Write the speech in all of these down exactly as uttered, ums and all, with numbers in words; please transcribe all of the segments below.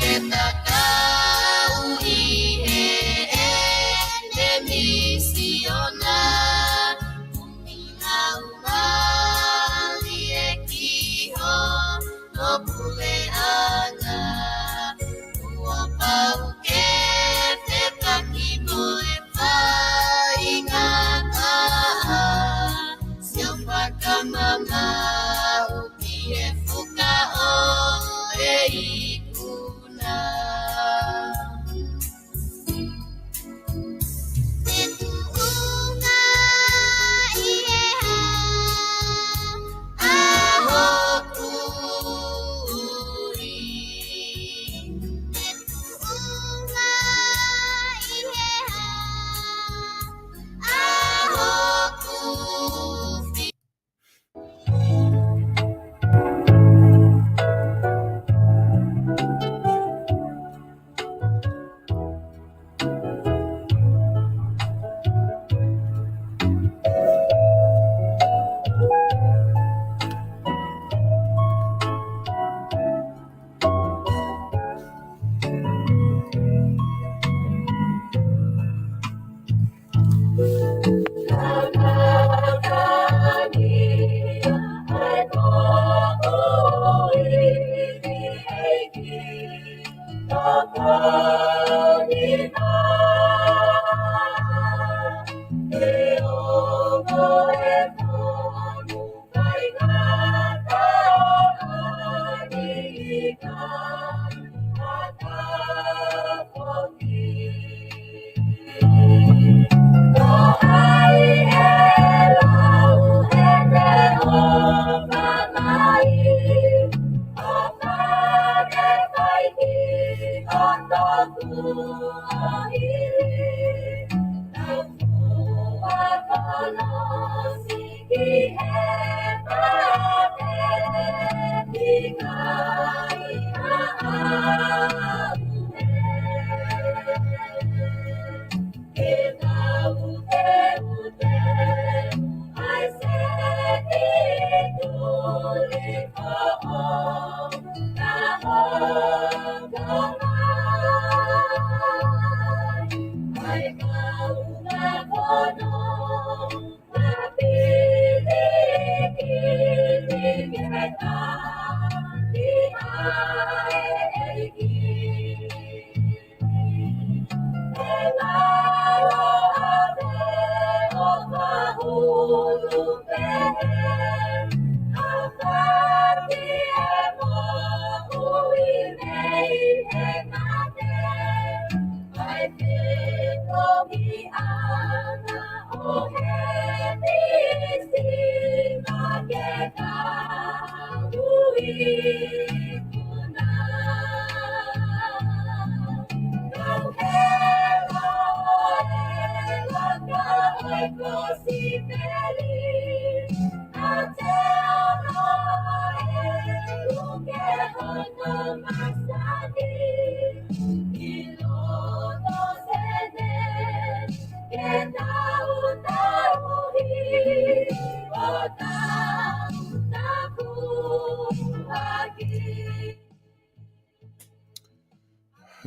Ke ta kau ʻi heʻene misiona, ʻuhinga mālie ki hono puleʻanga. Kuo pau ke fepaki mo e faingataʻa, sio fakamamaʻu ki he fuka ʻo e ikuna. Te tuʻunga ʻi he hā ʻa hoku ui? Te tuʻunga ʻi he hā ʻa hoku fi-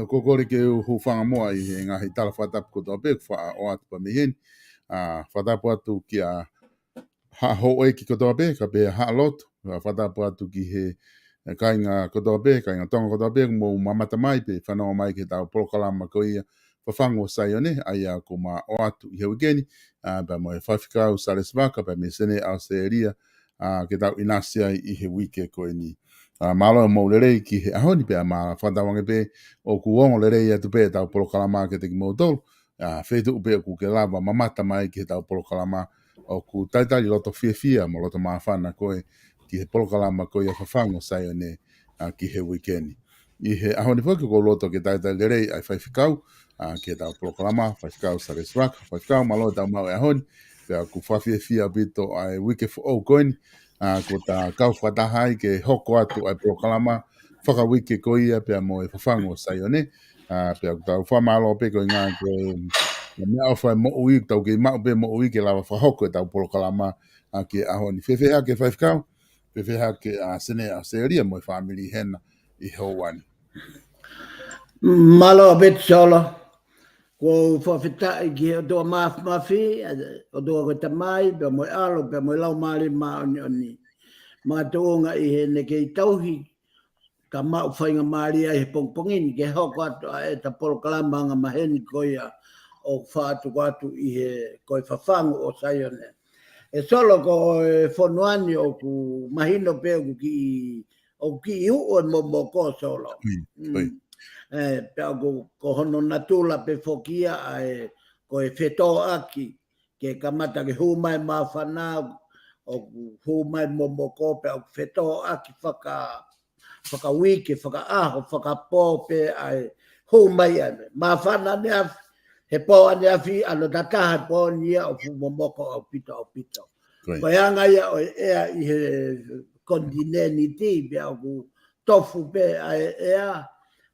Ko e kole ke u hūfanga muʻa ʻi he ngaahi tala fakatapu kotoa pē kuo faʻa ʻoatu pē mei heni. ʻA, fakatapu atu kia haʻa houʻeiki kotoa pē, kae pehē ʻa haʻa lotu. ʻA, fakatapu atu ki he, ʻe, kāinga kotoa pē, kāinga Tonga kotoa pē, mou mamata mai pē fanongo mai ki heʻetau polokalama ko ia Fafangu ʻo Saione, ʻa ia kuo ma ʻoatu ʻi he uike ni, ʻa, pea mo e Faifekau Salesi Vaka, pea mei Senē ʻAositelēlia, ʻa, ke tau ʻinasi ai ʻi he uike ko eni. ʻA, mālō e mou lelei ki he ʻaho ni pea ma fakatauange pē ʻoku ongo lelei atu pē ʻetau polokalama kiate kimoutolu. ʻA, feituʻu pē ʻoku ke lava mamata mai ki heʻetau polokalama ʻoku talitali loto fiefia mo loto māfana koe ki he polokalama ko ia Fafangu ʻo Saione, ʻa, ki he uike ni. ʻI he ʻaho ni foki ʻoku ou loto ke talitali lelei ʻa e Faifekau, ʻa, ki heʻetau polokalama, Faifekau Salesi Vaka. Faifekau, mālō e tau maʻu e ʻaho ni, pea ʻoku fakafiefia ʻaupito ʻa e uike foʻou ko eni, ʻa, kuo ta kau fakataha ai ke hoko atu ʻa e polokalama fakauike ko ia pea mo e Fafangu ʻo Saione. ʻA, pea ʻoku tau fakamālō pē koeʻuhi ko e meʻaʻofa e moʻui, tau kei maʻu pē moʻui ke lava fakahoko ʻetau polokalama, ʻa, ki he ʻaho ni. Fēfē hake Faifekau? Fēfē hake ʻa Senē ʻAositelēlia mo e fāmili hena ʻi he houa ni? Mālō ʻaupito Solo. ʻOku ou fakafetaʻi ki he ʻOtua Māfimafi, ʻOtua ko e Tamai, pea mo e ʻAlo, pea mo e Laumālie Māʻoniʻoni. Makatuʻunga ʻi heʻene kei tauhi ka maʻu faingamālie ʻi he pongipongi ni ke hoko atu ʻa ʻeta polokalama angamaheni ko ia ʻoku fakatuku atu ʻi he ko e fafangu ʻo Saione. ʻE Solo, ko e fonua ni ʻoku mahino pē ʻoku kiʻi, ʻoku kiʻi uʻu e momoko Solo. Mm. ʻE, pea ʻoku, ko hono natula pē foki ia ʻa e, ko e fetōʻaki, ke kamata ke hū mai māfana, ʻoku hū mai momoko, pea ʻoku fetōʻaki faka, fakauike, fakaʻaho, fakapō pē ʻa e hū mai ʻa e māfana ʻaneafi, he pō ʻaneafi, ʻalu ʻo tataha he pō ni ia ʻo fuʻu momoko ʻaupito, ʻaupito. Ko e anga ia ʻo e ʻea ʻi he konitinēniti, pea ʻoku tofu pē ʻa e ʻea,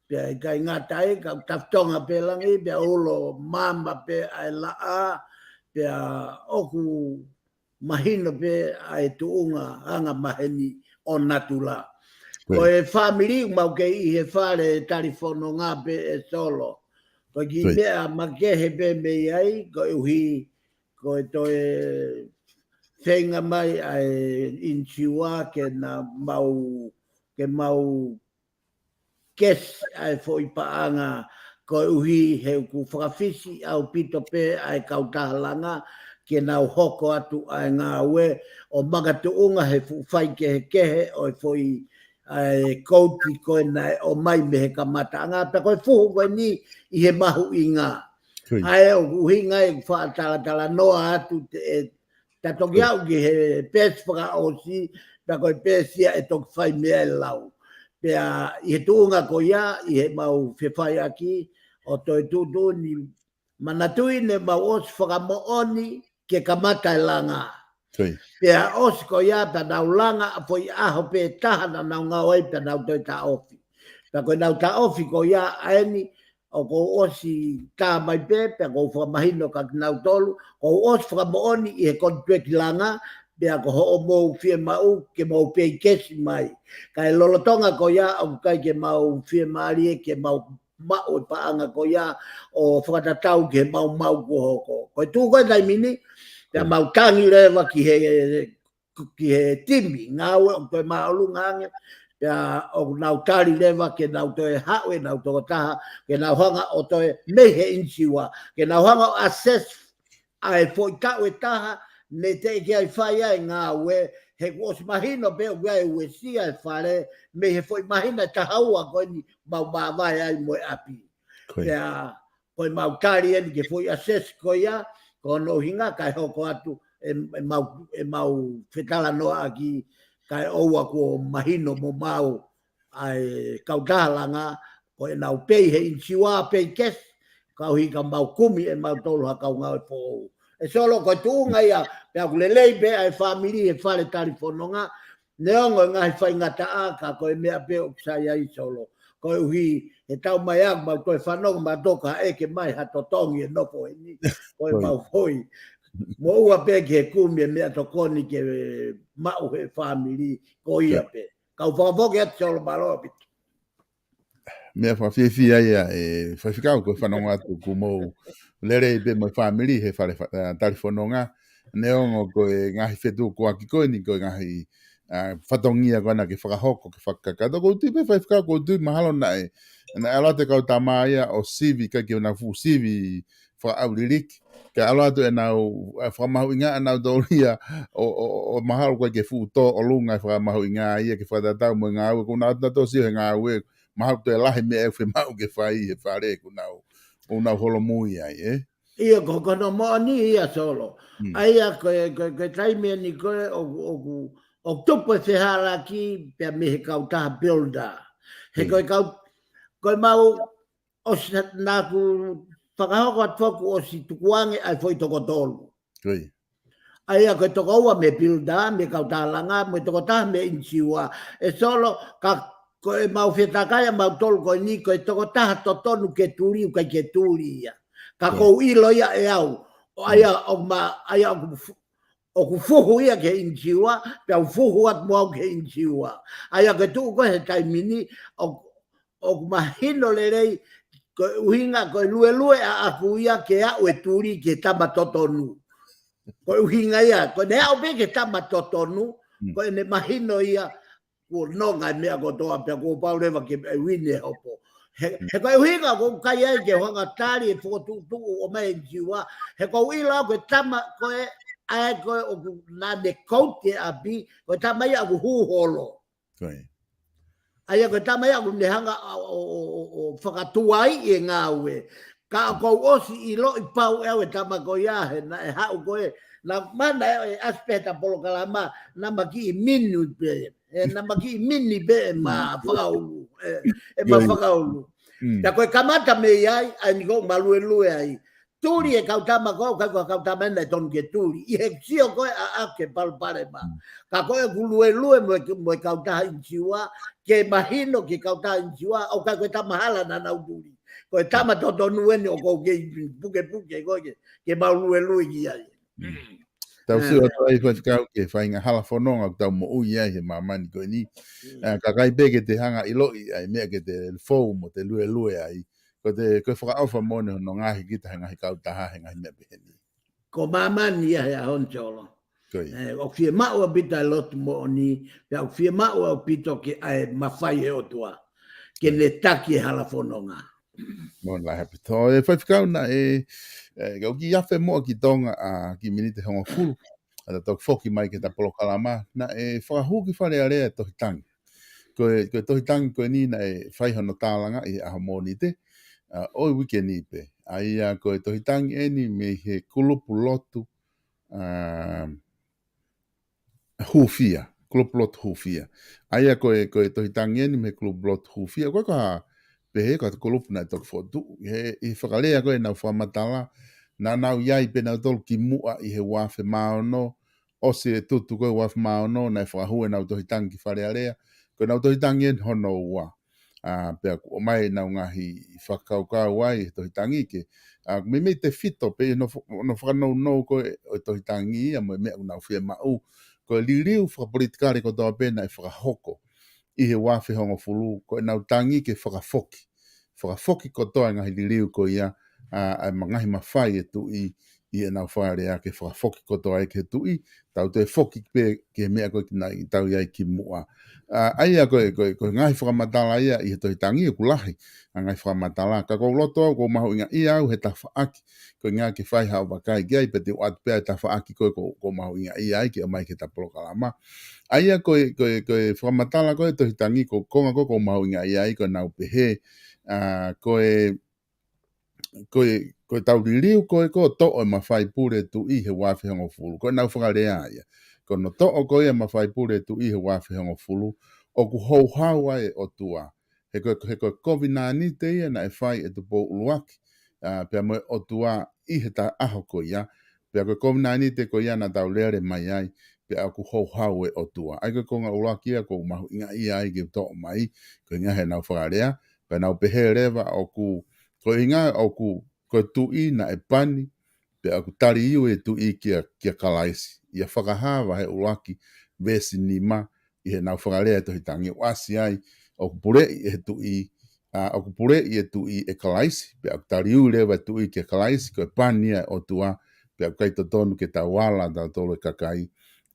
pea ʻikai ngata ai, ka ʻoku tafitonga pē langi, pea ulo maama pē ʻa e laʻā, pea ʻoku mahino pē ʻa e tuʻunga angamaheni ʻo natula. Ko e fāmili ʻoku mau kei ʻi he fale talifononga pē ʻe Solo. Ko e kiʻi meʻa makehe pē mei ai, koeʻuhi ko e toe feinga mai ʻa e insiua ke na mau, ke mau kesi ʻa e foʻi paʻanga koeʻuhi he ʻoku fakafisi ʻaupito pē ʻa e kautaha langa ke nau hoko atu ʻa e ngāue ʻo makatuʻunga he fuʻu faikehekehe ʻo e foʻi ʻa e kouti ko ē naʻe ʻomai mei he kamataʻanga, pea ko e fuhu ko eni ʻi he mahuʻinga. ʻA e ʻoku ʻuhinga ʻeku faʻatalatala noa atu te, ʻe, ta toki aʻu ki he peesi fakaʻosi, pea ko e peesi ia ʻe toki fai mei ai e lau. Pea ʻi he tuʻunga ko ia, ʻi he mau fefaiʻaki, ʻo toe tuʻutuʻuni, manatuʻi ne mau ʻosi fakamoʻoni ke kamata e langa. Pea ʻosi ko ia, pea nau langa ʻa e foʻi ʻaho pē taha naʻa nau ngāue ai, pea nau toe taʻofi. Pea ko ʻenau taʻofi ko ia ʻa eni, ʻoku ou ʻosi tā mai pē, pea ʻoku ou fakamahino kia kinautolu, ʻoku ou ʻosi fakamoʻoni ʻi he konitueki langa, pea ko hoʻomou fiemaʻu ke mou pei kesi mai. Ka ʻi he lolotonga ko ia, ʻoku ʻikai ke mau fiemālie, ke mau maʻu e paʻanga ko ia ʻo fakatatau ki he maumau kuo hoko. Ko e tuʻu ko ē taimi ni, pea mau tangi leva ki he, ki he timi ngāue ʻoku toe māʻolunga ange, pea ʻoku nau tali leva ke nau toe haʻu ʻenau tokotaha, ke nau hanga ʻo toe mei he insiua, ke nau hanga ʻo assess ʻa e foʻi taʻu ʻe taha, ne teʻeki ai fai ai e ngāue, he kuo ʻosi mahino pē ʻoku ʻi ai e uesia e fale, mei he foʻi māhina ʻe taha ua ko eni mau māvae ai mo e ʻapi. Pea, ko e mau tali eni ki he foʻi assess ko ia, ko hono ʻuhinga kae hoko atu, ʻe, ʻe mau, ʻe mau fetalanoaʻaki, kae ʻoua kuo mahino mo mau, ʻa e kautaha langa, ko ʻenau pei he insiua pei kesi, koeʻuhi ka mau kumi ʻe mautolu ha kau ngāue foʻou. ʻE Solo, ko e tuʻunga ia, pea ʻoku lelei pē ʻa e fāmili he fale talifononga, neongo e ngaahi faingataʻa ka ko e meʻa pē ʻoku sai ai Solo. Koeʻuhi, he taʻu mai ʻoku mau toe fanongo mautolu ka ʻeke mai ha totongi ʻe nofo heni, ko e mau hoi. Moʻua pē ki he kumi e meʻatokoni ke maʻu he fāmili, ko ia pē. Kau fakafoki atu Solo, mālō ʻaupito. Meʻa fakafiefia ia ʻe Faifekau, ko e fanongo atu kuo mou lelei pē mo e fāmili he fale fa-, ʻa, talifononga. Neongo ko e ngaahi fetukuaki ko eni, ko e ngaahi, ʻa, fatongia ko ena ke fakahoko, ke fakakakato. ʻOku ou tui pē Faifekau, ʻoku ou tui mahalo naʻe, naʻe ʻalu atu e kau tama ia ʻo sivi, ʻikai ke nau fuʻu sivi fakaʻauliliki. Kae ʻalu atu ʻenau, ʻa, fakamahuʻinga ʻenau tōlia ʻo, ʻo, ʻo, ʻo mahalo ko e ke fuʻu tō ʻolunga e fakamahuʻinga ia ke fakatatau mo e ngāue, kuo nau ʻatu nautolu ʻo sio he ngāue, mahalo toe lahi meʻa ʻe fiemaʻu ke fai he fale kuo nau, ʻoku nau holomui ai, ē? ʻIo, ko, ko hono moʻoni ia Solo. ʻA ia ko e, ko e, ko e taimi eni ko ē ʻoku, ʻoku, ʻoku tupu e fehālaaki pea mei he kautaha builder. He ko e kau, ko e mau ʻosi naʻa ku fakahoko atu foki ʻosi tukuange ʻa e foʻi toko tolu. ʻA ia ko e toko ua mei builder, mei kautaha langa, mo e toko taha mei insiua. ʻE Solo, ka ko e mau fetakai ʻa mautolu ko eni, ko e toko taha totonu ke tuli, ʻoku ʻikai ke tuli ia. Ka ʻoku ou ʻilo ia ʻe au. ʻO ʻa ia ʻoku ma, ʻa ia ʻoku fu-, ʻoku fuhu ia ki he insiua, pea u fuhu atu mo au ki he insiua. ʻA ia ko e tuʻu ko ē he taimi ni, ʻo, ʻoku mahino lelei, ko e ʻuhinga, ko e luelue ʻaʻaku ia ke aʻu e tuli ki he tama totonu. Ko e ʻuhinga ia, ko ʻene aʻu pē ki he tama totonu, ko ʻene mahino ia, kuo nonga e meʻa kotoa pea kuo pau leva ke ʻuini e hopo. He, he ko e ʻuhinga ʻoku ou kai ai ke u hanga tali e fokotuʻutuʻu ʻomai e N G O, he ʻoku ou ʻilo au ko e tama, ko e, ʻa ē ko ē ʻoku naʻa ne kouti e ʻapi, ko e tama ia ʻoku hū holo. ʻA ia ko e tama ia ʻoku ne hanga ʻo, ʻo, ʻo, ʻo, ʻo fakatuai e ngāue. Ka ʻoku ou ʻosi ʻiloʻi pau ʻe au e tama ko ia he naʻe haʻu ko ē. Naʻa mana e, e ʻasi pē he ta polokalama, naʻa ma kiʻi mini pē. ʻE, naʻa ma kiʻi mini pē ʻema fakaulu. ʻE, ʻema fakaulu. Pea ko e kamata mei ai, ʻa eni ʻoku ma luelue ai. Tuli e kau tama ko ē, ʻoku ʻikai ko e kau tama ena ʻe tonu ke tuli. ʻI he sio ko ē ʻaʻaku ki he palopalema. Ka ko ʻeku luelue mo e, mo e kautaha N G O, ke mahino ki he kautaha N G O, ʻoku ʻikai ko e tama hala naʻa nau tuli. Ko e tama totonu eni ʻoku ou kei pukepuke ko ē ke, ke mau luelue ki ai. Tau sio atu ai Faifekau ki he faʻahinga hala fononga ʻoku tau moʻui ai he māmani ko eni. ʻA, ka ʻikai pē ke te hanga ʻiloʻi ʻa e meʻa ke te fou mo te luelue ai. Ko te, ko e fakaʻofa moʻoni hono ngaohi kita he ngaahi kautaha, he ngaahi meʻa pehē ni. Ko māmani ia he ʻaho ni Solo. ʻOku fiemaʻu ʻaupito e lotu moʻoni, pea ʻoku fiemaʻu ʻaupito ke ʻai e mafai ʻe he ʻOtua. Ke ne taki e hala fononga. Moʻoni lahi ʻaupito. ʻE Faifekau naʻe, ʻe, kau kiʻi afe muʻa ki Tonga ʻa kiʻi miniti ʻe hongofulu. ʻA ta toki foki mai ki he ta polokalama, naʻe fakahū ki Fale Alea e tohi tangi. Ko e, ko e tohi tangi ko eni naʻe fai hono tālanga ʻi he ʻaho Mōnite, ʻa, ʻo e uike ni pē. ʻA ia ko e tohi tangi eni mei he kulupu lotu, ʻa, hūfia, kulupu lotu hūfia. ʻA ia ko e, ko e tohi tangi eni mei he kulupu lotu hūfia. Ko e ka pehē ko e kulupu naʻe toki fokotuʻu. He, ʻi he fakalea ko ē ʻenau fakamatala, naʻa nau ʻi ai pē nautolu kimuʻa ʻi he ua afe mā ono, ʻosi e tutu ko ē ua afe mā ono, naʻe fakahū ʻenau tohi tangi ki Fale Alea. Ko ʻenau tohi tangi eni hono ua. ʻA, pea kuo ʻomai ʻenau ngaahi fakakaukau ai he tohi tangi ke. ʻA, meimei tefito pē ʻi hono fo-, hono fakanounou ko ē ʻo e tohi tangi ia mo e meʻa ʻoku nau fiemaʻu. Ko e liliu fakapolitikale kotoa pē naʻe fakahoko ʻi he ua afe hongofulu, ko ʻenau tangi ke fakafoki. Fakafoki kotoa e ngaahi liliu ko ia, ʻa, ʻa e ma-, ngaahi mafai e tuʻi ʻi heʻenau fakalea ke fakafoki kotoa ia ki he tuʻi, tau toe foki pē ki he meʻa ko ē naʻa tau ʻi ai kimuʻa. ʻA, ʻa ia ko e, ko e, ko e ngaahi fakamatala ia ʻi he tohi tangi ʻoku lahi, ʻa e ngaahi fakamatala. Ka ʻoku ou loto au, ʻoku ou mahuʻingaʻia au he tafaʻaki, ko e ʻuhinga ke fai haʻo vakai ki ai, pea te u ʻoatu pē ʻa e tafaʻaki ko ē ʻoku, ʻoku ou mahuʻingaʻia ai ke ʻomai ki he ta polokalama. ʻA ia ko e, ko e, ko e fakamatala ko ē tohi tangi ko e konga ko ē ʻoku ou mahuʻingaʻia ai ko ʻenau pehē, ʻa, ko e, ko e, ko e tau liliu ko ē ko e toʻo e mafai pule tuʻi he ua afe hongofulu. Ko ʻenau fakalea ia. Ko hono toʻo ko ia e mafai pule tuʻi he ua afe hongofulu, ʻoku houhau ai e ʻOtua. He ko e, he ko e kovinānite ia naʻe fai ʻe Tupou ʻUluaki, ʻa, pea mo e ʻOtua ʻi he ta ʻaho ko ia. Pea ko e kovinānite ko ia naʻa tau lele mai ai, pea ʻoku houhau e ʻOtua. ʻA ia ko e konga ʻuluaki ia ʻoku ou mahuʻingaʻia ai ke u toʻo mai, ko e ʻuhinga heʻenau fakalea, pea nau pehē leva ʻoku, ko e ʻuhinga ʻoku, ko e tuʻi naʻe pani, pea ʻoku taliui e tuʻi kia, kia Kalaisi. ʻIa Fakahā vahe ʻuluaki veesi nima, ʻi heʻenau fakalea e tohi tangi ʻoku ʻasi ai, ʻoku puleʻi e tuʻi, ʻa, ʻoku puleʻi e tuʻi ʻe Kalaisi, pea ʻoku taliui leva e tuʻi kia Kalaisi, ko e pani ia ʻo e ʻOtua, pea ʻoku ʻikai totonu ke tau ala tautolu e kakai,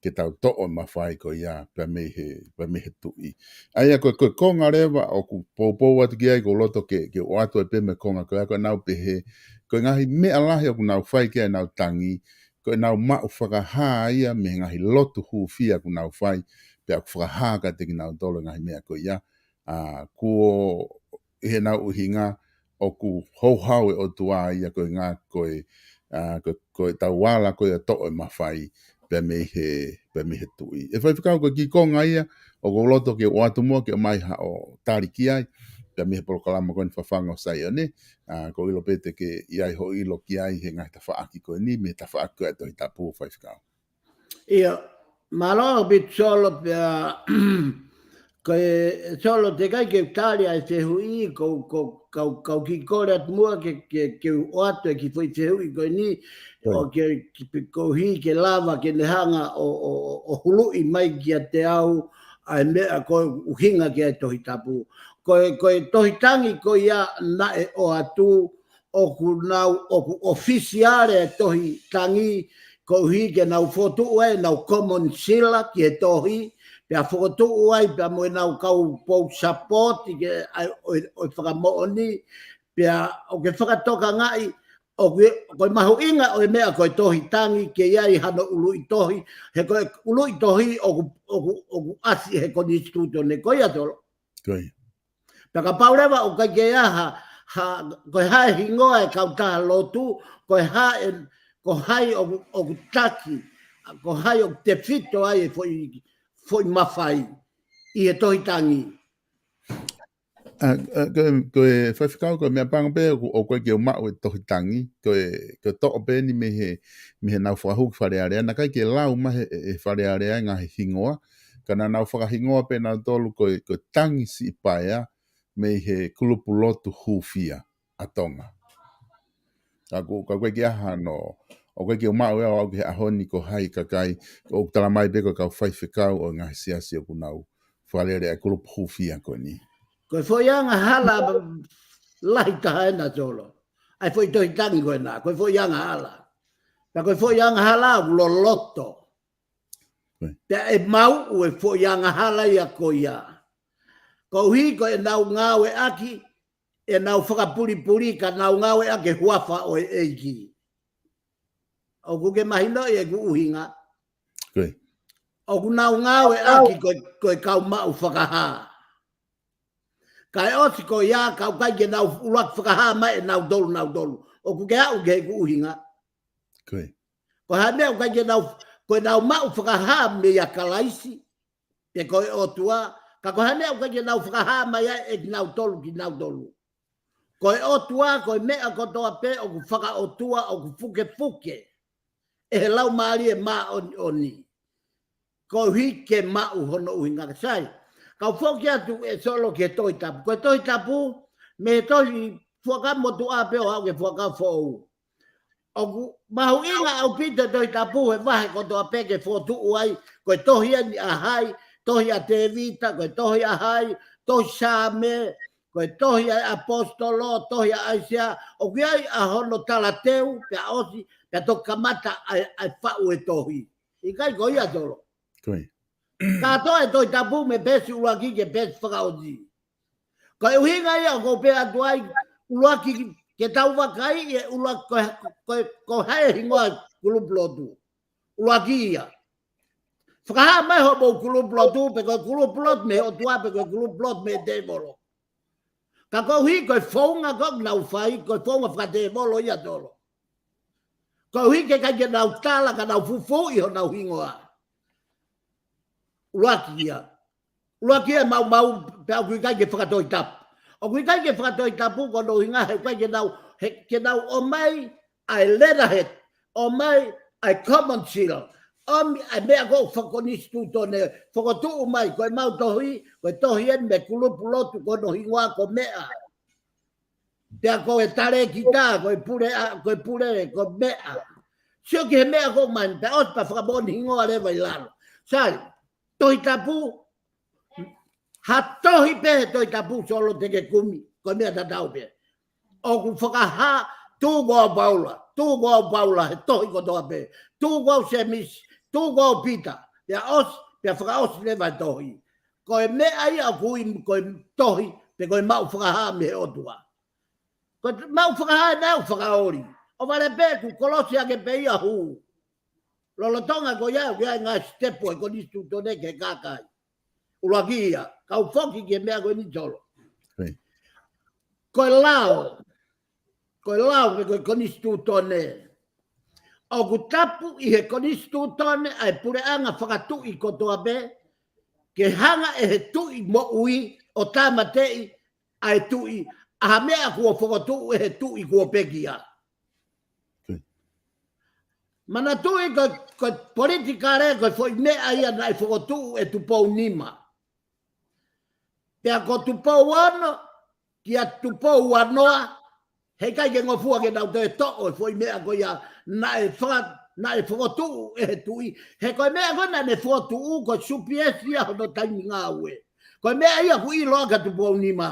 ke tau toʻo e mafai ko ia, pea mei he, pea mei he tuʻi. ʻA ia ko e, ko e konga leva ʻoku poupou atu ki ai ʻoku ou loto ke, ke ʻoatu ai pē mo e konga ko ia ko ʻenau pehē, ko e ngaahi meʻa lahi ʻoku nau fai ki ai ʻenau tangi, ko ʻenau maʻu fakahā ia mei he ngaahi lotu hūfia ʻoku nau fai, pea ʻoku fakahā kiate kinautolu e ngaahi meʻa ko ia. ʻA, kuo ʻi heʻenau ʻuhinga ʻoku houhau e ʻOtua ia ko e ʻuhinga ko e, ʻa, ko, ko e tau ala ko ia ʻo toʻo e mafai pea mei he, pea mei he tuʻi. ʻE Faifekau ko e kiʻi konga ia ʻoku ou loto ke ʻoatu muʻa ke ʻomai haʻo tali ki ai, pea mei he polokalama ko eni Fafanga ʻo Saione, ʻa, ʻoku ou ʻilo pē te ke ʻi ai hoʻo ʻilo ki ai he ngaahi tafaʻaki ko eni, mei he tafaʻaki ko ē ʻa e Tohi Tapu Faifekau. ʻIa, mālō ʻaupito Solo pea, ko e Solo teʻeki ai ke u tali ʻa e fehuʻi, ko, ko, kau, kau kiʻi kole atu muʻa ke, ke, ke u ʻoatu e kiʻi foʻi fehuʻi ko eni, ʻo ke, ke pe-, koeʻuhi ke lava ke ne hanga ʻo, ʻo, ʻo, ʻo huluʻi mai kiate au, ʻa e meʻa ko e ʻuhinga ki he Tohi Tapu. Ko e, ko e tohi tangi ko ia naʻe ʻoatu, ʻoku nau, ʻoku ʻofisiale e tohi tangi, koeʻuhi ke nau fokotuʻu ai ʻenau common sila ki he tohi, pea fokotuʻu ai pea mo ʻenau kau pou sapoti ke ʻai ʻo, ʻo fakamoʻoni, pea ʻoku ke fakatokangaʻi, ʻoku, ko e mahuʻinga ʻo e meʻa ko e tohi tangi ke ʻi ai hano ʻuluʻi tohi, he ko e ʻuluʻi tohi ʻoku, ʻoku, ʻoku ʻasi he konisitūtone ko ia Tolo. Ko ia. Pea kapau leva ʻoku ʻikai ke ʻi ai ha, ha, ko e hā e hingoa e kautaha lotu, ko e hā e, ko hai ʻoku, ʻoku taki, ko hai ʻoku tefito ai e foʻi, foʻi mafai ʻi he tohi tangi. ʻA, ʻa, ko e, ko e faifekau, ko e meʻa pango pē ʻoku, ʻoku ʻikai ke u maʻu e tohi tangi, ko e, ko e toʻo pē eni mei he, mei he nau fakahū ki Fale Alea, naʻe ʻikai ke lau mai he, he Fale Alea e ngaahi hingoa, ka naʻa nau fakahingoa pē nautolu ko e, ko e Tangi Siʻi Paea mei he kulupu lotu hūfia ʻa Tonga. Ka ʻoku, ka ʻoku ʻikai ke ʻi ai hano, ʻoku ʻikai ke u maʻu ia ʻo aʻu ki he ʻaho ni ko hai kakai, ʻoku tala mai pē ko e kau faifekau ʻo e ngaahi siasi ʻoku nau fakalele ʻa e kulupu hūfia ko eni. Ko e foʻi angahala lahi taha ena Tolo. ʻA e foʻi tohi tangi ko ena, ko e foʻi angahala. Pea ko e foʻi angahala ʻoku loloto. Ko ia. Pea ʻe maʻu e foʻi angahala ia ko ia. Koeʻuhi ko ʻenau ngāueʻaki, ʻenau fakapulipuli ka nau ngāueʻaki e huafa ʻo e ʻEiki. ʻOku ke mahinoʻi ʻeku ʻuhinga? Ko ia. ʻOku nau ngāueʻaki ko e, ko e kau maʻu fakahā. Kae ʻosi ko ia, ka ʻoku ʻikai ke nau ʻuluaki fakahā mai ʻe nautolu, nautolu. ʻOku ke aʻu ki heʻeku ʻuhinga? Ko ia. Ko e hā e meʻa ʻoku ʻikai ke nau, ko ʻenau maʻu fakahā meia Kalaisi, pe ko e ʻOtua, ka ko e hā e meʻa ʻoku ʻikai ke nau fakahā mai ai ʻe kinautolu, kinautolu. Ko e ʻOtua, ko e meʻa kotoa pē ʻoku fakaʻotua, ʻoku fukefuke ʻe he Laumālie Māʻoniʻoni. Koeʻuhi ke maʻu hono ʻuhinga ka sai. Kau foki atu ʻe Solo ki he Tohi Tapu. Ko e Tohi Tapu, mei he tohi Fuakava Motuʻa pē ʻo aʻu ki he Fuakava Foʻou. ʻOku mahuʻinga ʻaupito e Tohi Tapu he vahe kotoa pē ke fokotuʻu ai, ko e tohi eni ʻa hai, tohi ʻa Tēvita, ko e tohi ʻa hai, tohi Saame, ko e tohi ʻa e ʻaposetolo, tohi ʻa ʻAisea, ʻoku ʻi ai ʻa hono talateu, pea ʻosi, pea toki kamata ʻa e, ʻa e faʻu e tohi. ʻIkai ko ia Tolo? Ko ia. Kātoa e Tohi Tapu mei he peesi ʻuluaki ki he peesi fakaʻosi. Ko e ʻuhinga ia ʻoku ou pehē atu ai, ʻuluaki ke tau vakaiʻi e ʻuluaki ko, ko, ko hai e hingoa e kulupu lotu. ʻUluaki ia. Fakahā mai hoʻomou kulupu lotu, pe ko e kulupu lotu mei he ʻOtua, pe ko e kulupu lotu mei he tēvolo. Ka koeʻuhi ko e founga ko ē ʻoku nau fai, ko e founga fakatēvolo ia Tolo. Koeʻuhi ke ʻikai ke nau tala ka nau fufuuʻi honau hingoa. ʻUluaki ia. ʻUluaki ia maumau pea ʻoku ʻikai ke fakatohitapu. ʻOku ʻikai ke fakatohitapu ko hono ʻuhinga he ʻikai ke nau, he ke nau ʻomai ʻa e letterhead, ʻomai ʻa e common seal, ʻomi ʻa e meʻa ko ē fakakonisitūtone, fokotuʻu mai, ko e mau tohi, ko e tohi eni mei he kulupu lotu ko hono hingoa ko Meʻa. Pea ko e talēkita, ko e pule ʻa, ko e pule, ko Meʻa. Sio ki he meʻa ko ē mai, pea ʻosi pea fakamoʻoni hingoa leva ʻi lalo. Sai, Tohi Tapu, ha tohi pē he Tohi Tapu Solo te ke kumi, ko e meʻa tatau pē. ʻOku fakahā, tuʻu ko au Paula, tuʻu ko au Paula, he tohi kotoa pē. Tuʻu ko au Sēmisi, tuʻu ko au Pita, pea ʻosi, pea fakaʻosi leva e tohi. Ko e meʻa ia ʻoku ui ko e tohi, pe ko e maʻu fakahā mei he ʻOtua. Ko e maʻu fakahā ena ʻoku fakaoli. ʻOku vale pē kuo kolosi hake pē ia hū. Lolotonga ko ia, ko ia e ngaahi sitepu e konisitūtone ke kakai. ʻUluaki ia, kau foki ki he meʻa ko eni Solo. Hei. Ko e lao, ko e lao pe ko e konisitūtone. ʻOku tapu ʻi he konisitūtone ʻa e puleʻanga fakatuʻi kotoa pē, ke hanga ʻe he tuʻi moʻui ʻo tāmateʻi ʻa e tuʻi, ʻa ha meʻa kuo fokotuʻu ʻe he tuʻi kuo pekia. Hei. Manatuʻi ko, ko e politikale, ko e foʻi meʻa ia naʻe fokotuʻu ʻe Tupou Nima. Pea ko Tupou Ono, kia Tupou Uanoa, heʻikai ke ngofua ke nau toe toʻo e foʻi meʻa ko ia naʻe faka, naʻe fokotuʻu ʻe he tuʻi. He ko e meʻa ko ē naʻa ne fokotuʻu ko e supiesi ia hono taimi ngāue. Ko e meʻa ia ʻoku ʻiloa ʻa Tupounima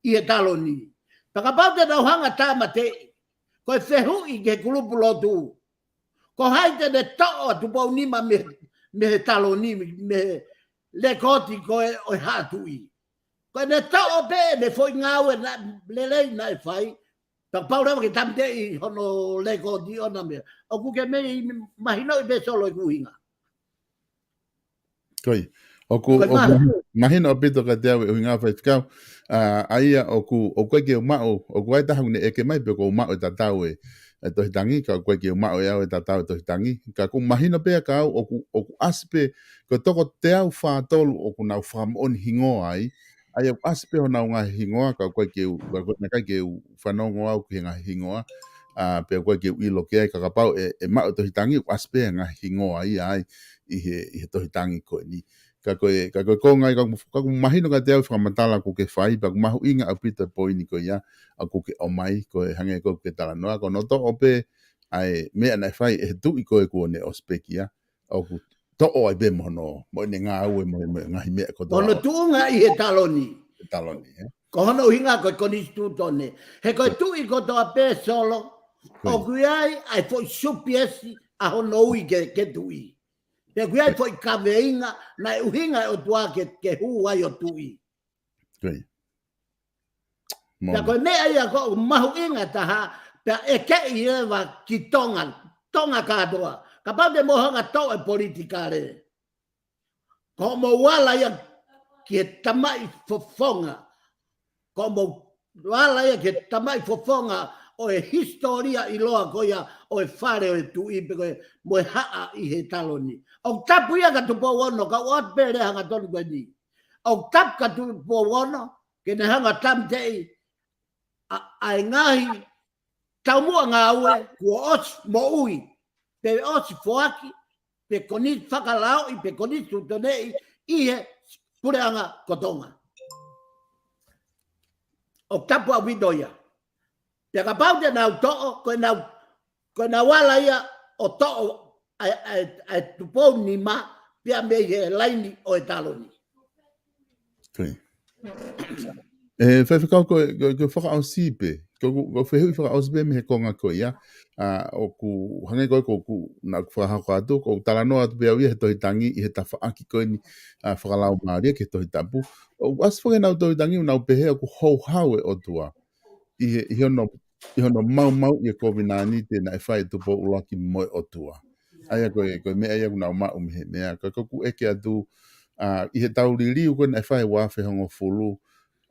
ʻi he taloni. Pea kapau te nau hanga tāmateʻi, ko e fehuʻi ki he kulupu lotu, ko hai te ne toʻo ʻa Tupounima mei, mei he taloni, mei he lekooti ko ē ʻo e haʻa tuʻi. Ko ʻene toʻo pē ʻene foʻi ngāue naʻe lelei naʻe fai, pea kapau leva ke tāmateʻi hono lekooti ʻo ʻena meʻa. ʻOku ke mei mahinoʻi pē Solo ʻeku ʻuhinga. Ko ia. ʻOku, ko e ʻoku mahu. Mahino ʻaupito kiate au e ʻuhinga Faifekau. ʻA, ʻa ia ʻoku, ʻoku ʻikai ke u maʻu, ʻoku ʻi ai e taha ʻoku ne ʻeke mai pe ʻoku ou maʻu e tatau e, e tohi tangi, ka ʻoku ʻikai ke u maʻu ʻe au e tatau e tohi tangi. Ka ʻoku mahino pē ʻa au, ʻoku, ʻoku ʻasi pē, ko e toko teau fā tolu ʻoku nau fakamoʻoni hingoa ai, ʻa ia ʻoku ʻasi pē honau ngaahi hingoa, ka ʻoku ʻikai ke u, ka ʻoku ʻikai ke u fanongo au ki he ngaahi hingoa, ʻa, pe ʻoku ʻikai ke u ʻilo ki ai, ka kapau ʻe, ʻe maʻu e tohi tangi, ʻoku ʻasi pē ngaahi hingoa ia ai ʻi he, ʻi he tohi tangi ko eni. Ka ko e, ka ko e konga ia, ka ʻoku, ka ʻoku mahino kiate au e fakamatala ʻoku ke fai, pea ʻoku mahuʻinga ʻaupito e poini ko ia, ʻoku ke ʻomai, ko e hangē ko ē ʻoku ke talanoa, ko hono toʻo pē ʻa e meʻa naʻe fai ʻe he tuʻi ko ē kuo ne ʻosi pekia, ʻoku toʻo ai pē mo hono, mo ʻene ngāue mo, mo e ngaahi meʻa kotoa. Hono tuʻunga ʻi he taloni. He taloni, ē? Ko hono ʻuhinga ko e konisitūtone. He ko e tuʻi kotoa pē Solo, ko ia, ʻoku ʻi ai ʻa e foʻi supiesi ʻa hono ui ke, ke tuʻi. Pea ʻoku ʻi ai e foʻi kaveinga naʻe ʻuhinga e ʻOtua ke, ke hū ai ʻo tuʻi. Ko ia. Pea ko e meʻa ia ʻoku mahuʻinga taha, pea ʻeke leva ki Tonga, Tonga kātoa. Kapau te mou hanga toʻo e politikale, ko hoʻomou ala ia ki he tamaʻi fofonga. Ko hoʻomou ala ia ki he tamaʻi fofonga ʻo e hisitōlia ʻiloa ko ia ʻo e fale ʻo e tuʻi pe ko e mo e haʻa ʻi he taloni. ʻOku tapu ia kia Tupou Ono, ka ʻoku ʻoatu pē lea hangatonu ko eni. ʻOku tapu kia Tupou Ono, ke ne hanga tāmateʻi ʻa, ʻa e ngaahi taumuʻa ngāue kuo ʻosi moʻui, pe ʻosi foaki, pe konisi fakalaoʻi, pe konisitūtoneʻi ʻi he puleʻanga ko Tonga. ʻOku tapu ʻaupito ia. Pea kapau te nau toʻo, ko ʻenau, ko ʻenau ala ia ʻo toʻo ʻa e, ʻa e, ʻa e Tupounima pea mei he laini ʻo e taloni. Ko ia. ʻE, Faifekau, ko e, ko e, ko e fakaʻosi pē. Ko, ko, ko e fehuʻi fakaʻosi pē mei he konga ko ia. ʻA, ʻoku hangē ko ē ʻoku, ʻoku, naʻa ku fakahoko atu, ʻoku ou talanoa atu pē au ia he tohi tangi ʻi he tafaʻaki ko eni, ʻa, fakalaumālie ki he Tohi Tapu. ʻOku ʻasi foki ʻenau tohi tangi, ʻoku nau pehē ʻoku houhau e ʻOtua ʻi he, ʻi hono, ʻi hono maumauʻi e kovinānite naʻe fai ʻe Tupou ʻUluaki mo e ʻOtua. ʻA ia ko e, ko e meʻa ia ʻoku nau maʻu mei he meʻa. Ka ʻoku ou ʻeke atu, ʻa, ʻi heʻetau liliu ko ē naʻe fai he ua afe hongofulu,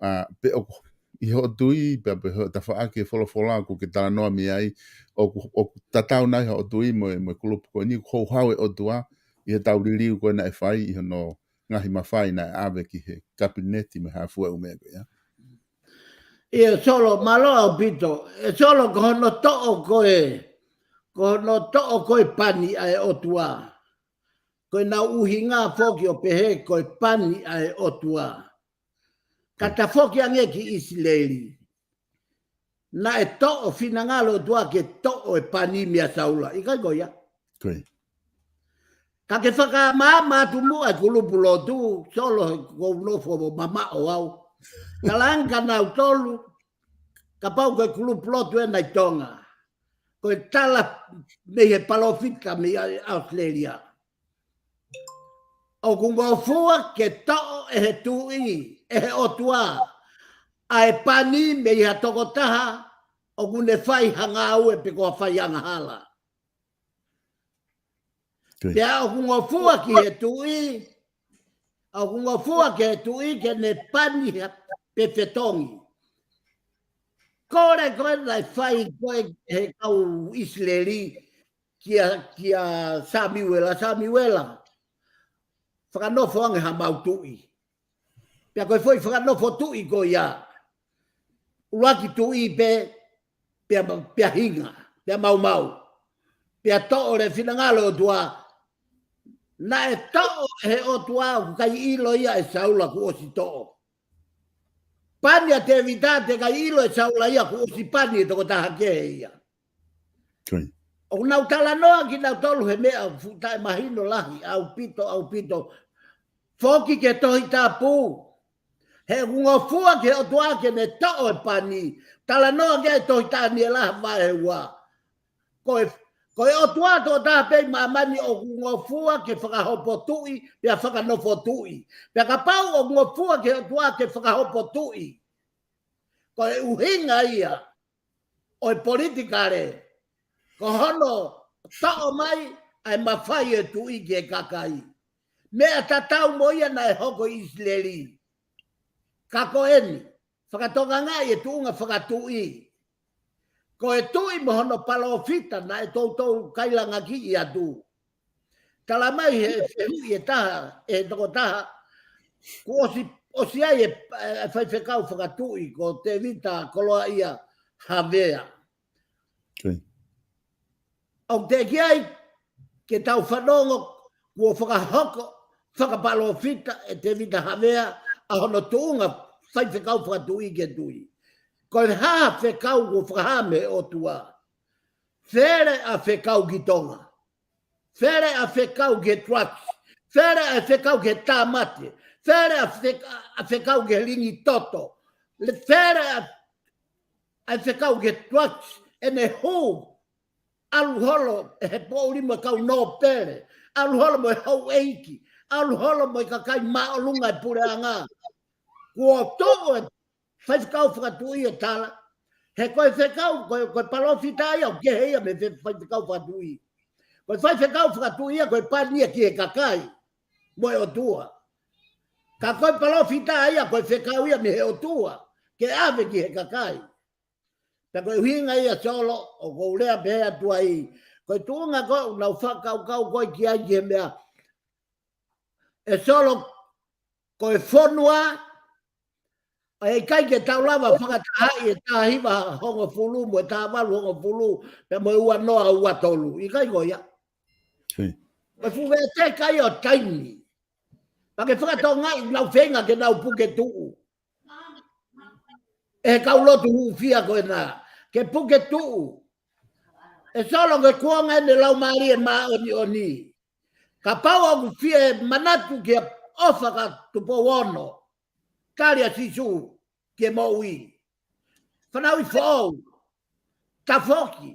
ʻa, pe ʻoku, ʻi hoʻo tui, pe, pe hoʻo tafaʻaki e folofola ʻoku ke talanoa mei ai, ʻoku, ʻoku tatau nai hoʻo tui mo e, mo e kulupu ko eni, ʻoku houhau e ʻOtua, ʻi heʻetau liliu ko ē naʻe fai, ʻi hono ngaahi mafai naʻe ʻave ki he kapineti mo e hā fua e ʻū meʻa ko ia. ʻIo, Solo, mālō ʻaupito. ʻE Solo, ko hono toʻo ko ē, ko hono toʻo ko ē pani ʻa e ʻOtua. Ko ʻenau ʻuhinga foki ʻo pehē ko e pani ʻa e ʻOtua. Ka tafoki ange ki ʻIsileli. Naʻe toʻo finangalo ʻOtua ke toʻo e pani meia Saula. ʻIkai ko ia? Ko ia. Ka ke fakamaama atu muʻa e kulupu lotu, Solo, he ʻoku ou nofo mamaʻo au. Talaange kia nautolu, kapau ko e kulupu lotu ʻena ʻi Tonga. Ko e tala mei he palōfita mei ʻAositelēlia. ʻOku ngofua ke toʻo ʻe he tuʻi, ʻe he ʻOtua, ʻa e pani mei ha tokotaha ʻoku ne fai ha ngāue pe ko ha fai angahala. Pea ʻoku ngofua ki he tuʻi, ʻoku ngofua ki he tuʻi ke ne pani ha pe fetongi. Kole ko ē naʻe fai ko ē he kau ʻIsileli kia, kia Samiuela, Samiuela, fakanofo ange hamau tuʻi. Pea ko e foʻi fakanofo tuʻi ko ia. ʻUluaki tuʻi pē, pea ma-, pea hinga, pea maumau. Pea toʻo leva finangalo ʻOtua. Naʻe toʻo ʻe he ʻOtua ʻoku ʻikai ʻilo ia ʻe Saula kuo ʻosi toʻo. Pani ʻa Tēvita, teʻeki ai ʻilo ʻe Saula ia kuo ʻosi pani e tokotaha kehe ia. Ko ia. ʻOku nau talanoa kinautolu he meʻa fuʻu taʻemahino lahi, ʻaupito, ʻaupito. Foki ki he Tohi Tapu. He ʻoku ngofua ki he ʻOtua ke ne toʻo e pani. Talanoa ki he Tohi Taniela vahe ua. Ko e, ko e ʻOtua tokotaha pē ʻi māmani ʻoku ngofua ke fakahopo tuʻi, pea fakanofo tuʻi. Pea kapau ʻoku ngofua ki he ʻOtua ke fakahopo tuʻi. Ko e ʻuhinga ia ʻo e politikale, ko hono toʻo mai ʻa e mafai ʻo e tuʻi ki he kakai. Meʻa tatau mo ia naʻe hoko ʻi ʻIsileli. Ka ko eni, fakatokangaʻi e tuʻunga fakatuʻi. Ko e tuʻi mo hono palōfita naʻe toutou kailangakiʻi atu. Tala mai he fehuʻi ʻe taha, ʻe he tokotaha, kuo ʻosi, ʻosi ʻi ai e, e faifekau fakatuʻi ko Tēvita Koloaʻia Havea. Okay. ʻOku teʻeki ai ke tau fanongo kuo fakahoko fakapalōfita ʻe Tēvita Havea ʻa hono tuʻunga faifekau fakatuʻi ke tuʻi. Ko e hā fekau kuo fakahā mei he ʻOtua? Fele ʻa e fekau ki Tonga. Fele ʻa e fekau ki he drugs. Fele ʻa e fekau ki he tāmate. Fele ʻa e fek-, ʻa e fekau ki he lingi toto. Le-, fele ʻa, ʻa e fekau ki he drugs. ʻEne hū. ʻAlu holo ʻe he poʻuli mo e kau nōpele. ʻAlu holo mo e houʻeiki. ʻAlu holo mo e kakai māʻolunga e puleʻanga. Kuo tuʻu e faifekau fakatuʻi ʻo tala. He ko e fekau, ko e, ko e palōfita ia ʻoku kehe ia mei he faifekau fakatuʻi. Ko e faifekau fakatuʻi ia, ko e pani ia ki he kakai mo e ʻOtua. Ka ko e palōfita ia, ko e fekau ia mei he ʻOtua ke ʻave ki he kakai. Pea ko e ʻuhinga ia Solo, ʻoku ou lea pehē atu ai. Ko e tuʻunga ko ē ʻoku nau fakakaukau ko ē ki ai ki he meʻa. ʻE Solo, ko e fonua, ʻe ʻikai ke tau lava fakatahaʻi e taha hiva hongofulu mo e taha valu hongofulu, pea mo e ua noa ua tolu. ʻIkai ko ia. Hei. Ko e fuʻu veʻeteka ia ʻo taimi. Pea ke fakatokangaʻi nau feinga ke nau puke tuʻu. ʻE he kau lotu hūfia ko ena. Ke puke tuʻu. ʻE Solo, ko e kuonga eni e Laumālie Māʻoniʻoni. Kapau ʻoku fie manatu ki he ʻofa kia Tupou Ono. Tali ʻa Sīsū ki he moʻui. Fanauʻi foʻou. Tafoki.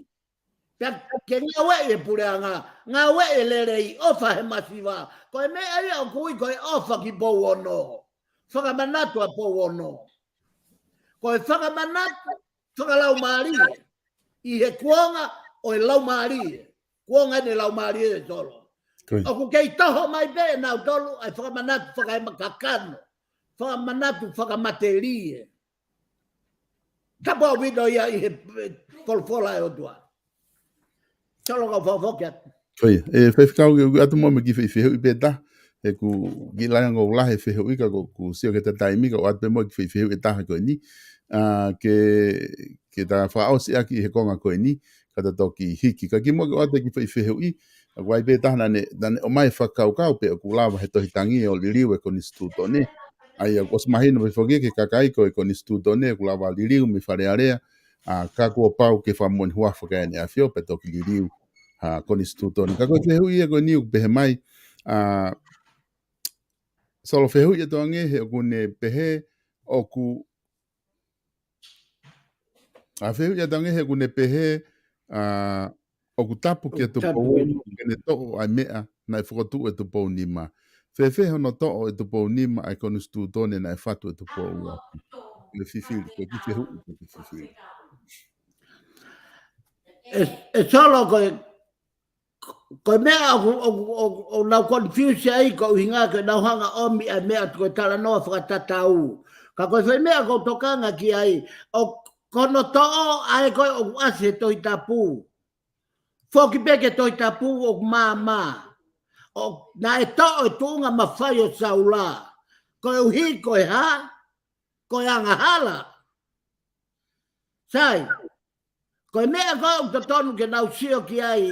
Pea ke ngāueʻi e puleʻanga. Ngāueʻi e lelei, ʻofa he masiva. Ko e meʻa ia ʻoku ui ko e ʻofa ki Pou Ono. Fakamanatu ʻa Pou Ono. Ko e fakamanatu fakalaumālie. ʻI he kuonga ʻo e laumālie. Kuonga eni e Laumālie ʻe Solo. Ko ia. ʻOku kei toho mai pē ʻe nautolu ʻa e fakamanatu fakaemakakano. Fakamanatu fakamatelie. Tapu ʻaupito ia ʻi he, he folofola ʻa e ʻOtua. Solo, kau fakafoki atu. Ko ia, ʻe faifekau, ʻoku ʻatu muʻa mo e kiʻi fehuʻi pē taha, he ʻoku kiʻi lahi ange ʻoku lahi e fehuʻi ka ʻoku, ʻoku sio ki he taimi ka ʻoku ʻatu pē muʻa kiʻi fehuʻi ʻe taha ko eni. ʻA, ke, ke ta fakaʻosi ʻaki he konga ko eni, ka ta toki hiki. Ka kimuʻa ke ʻoatu e kiʻi fehuʻi, ʻoku ʻi ai pē taha naʻa ne, naʻa ne ʻomai e fakakaukau pe ʻoku lava he Tohi Tangi ʻo liliu e konisitūtone. ʻA ia, ʻoku ʻosi mahino pē foki ki he kakai ko e konisitūtone, ʻoku lava liliu mei Fale Alea, ʻa, ka kuo pau ke fakamoʻoni huafa ki ai ʻEne ʻAfio, pea toki liliu, ʻa, konisitūtone. Ka ko e fehuʻi ia ko eni ʻoku pehē mai, ʻa, Solo, fehuʻi atu ange he ʻoku ne pehē, ʻoku, ʻa, fehuʻi atu ange he ʻoku ne pehē, ʻa, ʻoku tapu kia Tupou Ono ke ne toʻo ʻa e meʻa naʻe fokotuʻu ʻe Tupou Nima. Fēfē hono toʻo ʻe Tupou Nima ʻa e konisitūtone naʻe fatu ʻe Tupou ʻUluaki? Ko e fifili, ko e kiʻi fehuʻi, ko e kiʻi fifili. ʻE, ʻe Solo, ko e, ko e meʻa ʻoku, ʻoku, ʻoku, ʻoku nau confuse ai ko e ʻuhinga ke nau hanga ʻomi ʻa e meʻa ko e talanoa fakatatau. Ka ko e foʻi meʻa ʻoku ou tokanga ki ai, ʻoku, ko hono toʻo ʻa ē ko ē ʻoku ʻasi he Tohi Tapu. Foki pē ki he Tohi Tapu ʻoku māmā. ʻO, naʻe toʻo e tuʻunga mafai ʻo Saula. Koeʻuhi ko e hā? Ko e angahala. Sai, ko e meʻa ko ē ʻoku totonu ke nau sio ki ai.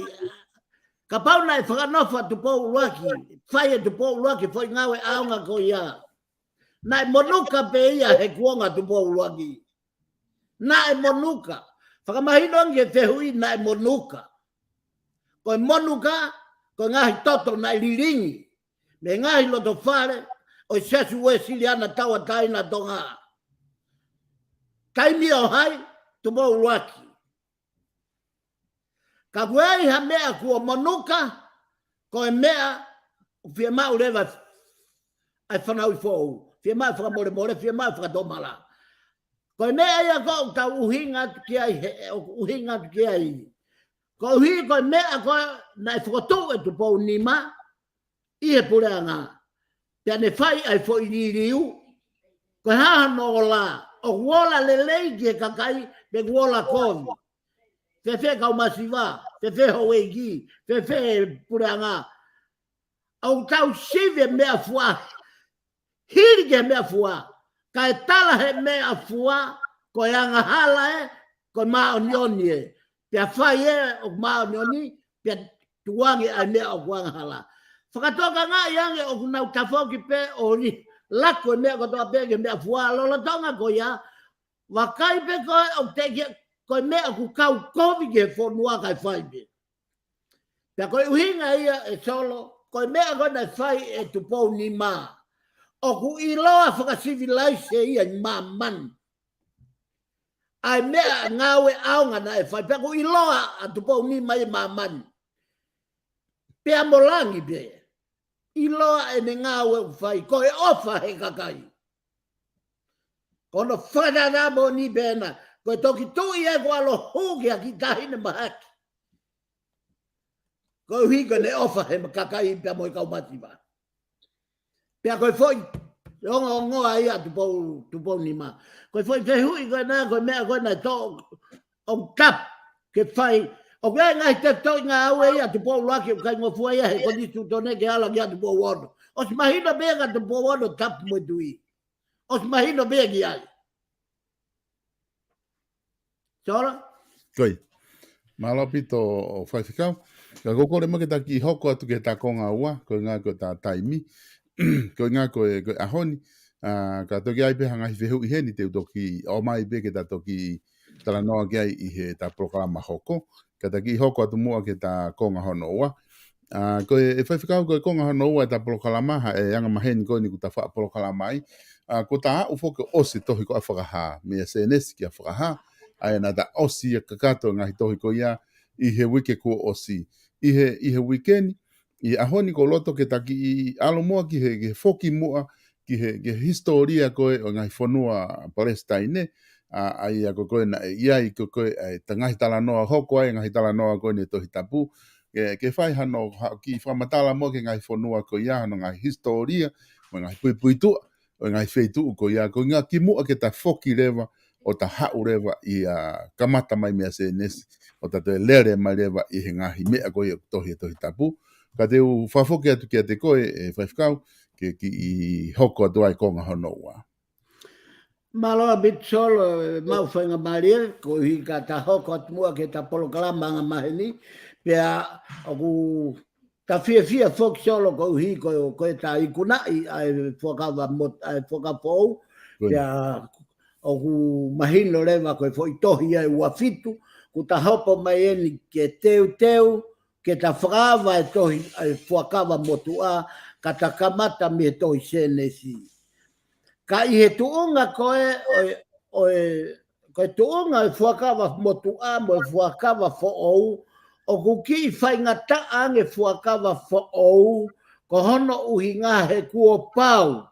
Kapau naʻe fakanofo ʻa Tupou ʻUluaki, fai ʻe Tupou ʻUluaki foʻi ngāue ʻaonga ko ia. Naʻe monuka pē ia he kuonga ʻo Tupou ʻUluaki. Naʻe monuka. Fakamahino ange ki he fehuʻi naʻe monuka. ko e Monuka, ko e ngaahi toto naʻe lilingi mei he ngaahi lotofale ʻo e Siasi Uēsiliana Tauʻatāina ʻo Tonga. Taimi ʻo hai? Tupou ʻUluaki. Ka ko e hā e meʻa kuo Monuka, ko e meʻa ʻoku fiemaʻu leva ʻa e fanauʻi foʻou, fiemaʻu e fakamolemole, fiemaʻu e fakatomala. Ko e meʻa ia ʻoku tau ʻuhinga atu ki ai, he ʻoku ʻuhinga atu ki ai. Koeʻuhi ko e meʻa ko ē naʻe fokotuʻu ʻe Tupou Nima ʻi he puleʻanga, pea ne fai ai e foʻi liliu. Ko e hā hono ola? ʻOku ola lelei ki he kakai pe ʻoku ola kovi? Fēfē kau masiva? Fēfē houʻeiki? Fēfē puleʻanga? ʻOku tau sivi e meʻafua, hili ki he meʻafua, kae tala he meʻafua ko e angahala ē, ko e māʻoniʻoni ē. Pea fai ē ʻoku māʻoniʻoni, pea tukuange ʻa e meʻa ʻoku angahala. Fakatokangaʻi ange ʻoku nau tafoki pē ʻo li-, laku e meʻa kotoa pē ki he meʻafua. Lolotonga ko ia, vakai pē ko ē ʻoku teʻeki, ko e meʻa ʻoku kau kovi ki he fonua kae fai pē. Pea ko e ʻuhinga ia ē Solo, ko e meʻa ko ē naʻe fai ʻe Tupou Nima, ʻoku ʻiloa fakasivilaise ia ʻi māmani. ʻA e meʻa, ngāue ʻaonga naʻe fai, pea ʻoku ʻiloa ʻa Tupou Nima ʻi māmani pea mo langi pē. ʻIloa ʻene ngāue ʻoku fai, ko e ʻofa he kakai. Ko hono fakatātā moʻoni pē ena, ko e toki tuʻi ē kuo ʻalu ʻo hū ki ha kiʻi taʻahine mahaki, koeʻuhi ko ʻene ʻofa he kakai pea mo e kau masiva. Pea ko e foʻi ongoongoa ia ʻa Tupou, Tupou Nima. Ko e foʻi fehuʻi ko ena, ko e meʻa ko ena ʻe toʻo, ʻoku tapu ke fai. ʻOku ʻi ai e ngaahi tefitoʻi ngāue ia ʻa Tupou ʻUluaki ʻoku ʻikai ngofua ia he konisitūtone ke ala ki ʻa Tupou Ono. ʻOsi mahino pē kia Tupou Ono tapu mo e tui. ʻOsi mahino pē ki ai. Solo? Ko ia. Mālō ʻaupito ʻo Faifekau. Ka ʻoku ou kole mai ke ta kiʻi hoko atu ki he ta konga ua, koeʻuhinga ko e ta taimi. Koeʻuhinga ko e, ko e ʻaho ni, ʻa, ka toki ʻi ai pē ha ngaahi fehuʻi heni te u toki ʻomai pē ke ta toki talanoa ki ai ʻi he ta polokalama hoko. Ka ta kiʻi hoko atu muʻa ki he ta konga hono ua. ʻA, ko e, ʻe Faifekau, ko e konga hono ua ʻe ta polokalama, ʻa e anga maheni ko eni kuo ta faʻa polokalama ai. ʻA, kuo ta aʻu foki ʻo ʻosi e tohi ko ē ʻa Fakahā, meia Sēnesi kia Fakahā. ʻA ia naʻa ta ʻosi ia kakato e ngaahi tohi ko ia ʻi he uike kuo ʻosi. ʻI he, ʻi he uike ni, ʻi he ʻaho ni ʻoku ou loto ke ta kiʻi ʻalu muʻa ki he, ki he foki muʻa, ki he, ki he hisitōlia ko ē ʻo e ngaahi fonua Palesitaine, ʻa, ʻa ia ko ē naʻe ʻi ai ko ē, ʻa e ta ngaahi talanoa hoko ai, ngaahi talanoa ko eni ʻo e Tohi Tapu, ke, ke fai hano, ha, kiʻi fakamatala muʻa ki he ngaahi fonua ko ia, hano ngaahi hisitōlia, mo e ngaahi puipuituʻa ʻo e ngaahi feituʻu ko ia, koeʻuhinga kimuʻa ke ta foki leva, ʻo ta haʻu leva ʻi he kamata mai meia Sēnesi, ʻo ta toe lele mai leva ʻi he ngaahi meʻa ko ia ʻoku tohi he Tohi Tapu. Ka te u fakafoki atu kiate koe, ʻe Faifekau, ke kiʻi hoko atu ai e konga hono ua. Mālō ʻaupito Solo, ʻe maʻu faingamālie, koeʻuhi ka ta hoko atu muʻa ki he ta polokalama anga maheni, pea ʻoku ta fiefia foki Solo koeʻuhi ko, ko e ta ikunaʻi ʻa e fuakava mot-, ʻa e fuakava foʻou, ko ia. Pea ʻoku mahino leva ko e foʻi tohi ia ʻe ua fitu, kuo ta hopo mai eni ke teuteu, ke ta fakaava e tohi, ʻa e fuakava motuʻa, ka ta kamata mei he tohi Sēnesi. Ka ʻi he tuʻunga ko ē, ʻo e, ʻo e, ko e tuʻunga ʻo e fuakava motuʻa mo e fuakava foʻou, ʻoku kiʻi faingataʻa ange e fuakava foʻou, ko hono ʻuhinga he kuo pau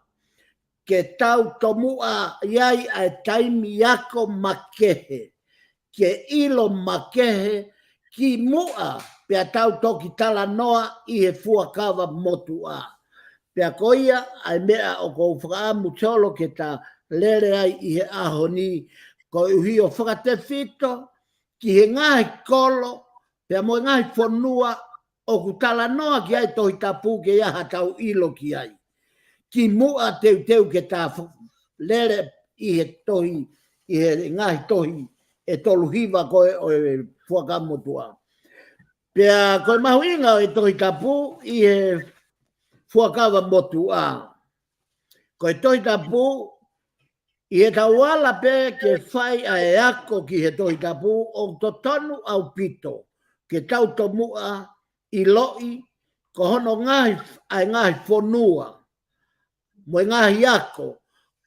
ke tau tomuʻa ʻi ai ʻa e taimi ako makehe, ke ʻilo makehe kimuʻa pea tau toki talanoa ʻi he fuakava motuʻa. Pea ko ia ʻa e meʻa ʻoku ou fakaʻamu Solo ke ta lele ai ʻi he ʻaho ni, koeʻuhi ʻo fakatefito ki he ngaahi kolo, pea mo e ngaahi fonua ʻoku talanoa ki ai e Tohi Tapu ke ʻi ai haʻatau ʻilo ki ai. Kimuʻa teuteu ke ta fo-, lele ʻi he tohi, ʻi he ngaahi tohi ʻe tolu hiva ko ē ʻo e fuakava motuʻa. Pea ko e mahuʻinga ʻo e Tohi Tapu ʻi he fuakava motuʻa. Ko e Tohi Tapu, ʻi heʻetau ala pē ke fai ʻa e ako ki he Tohi Tapu, ʻoku totonu ʻaupito ke tau tomuʻa ʻiloʻi ko hono ngaahi, ʻa e ngaahi fonua mo e ngaahi ako,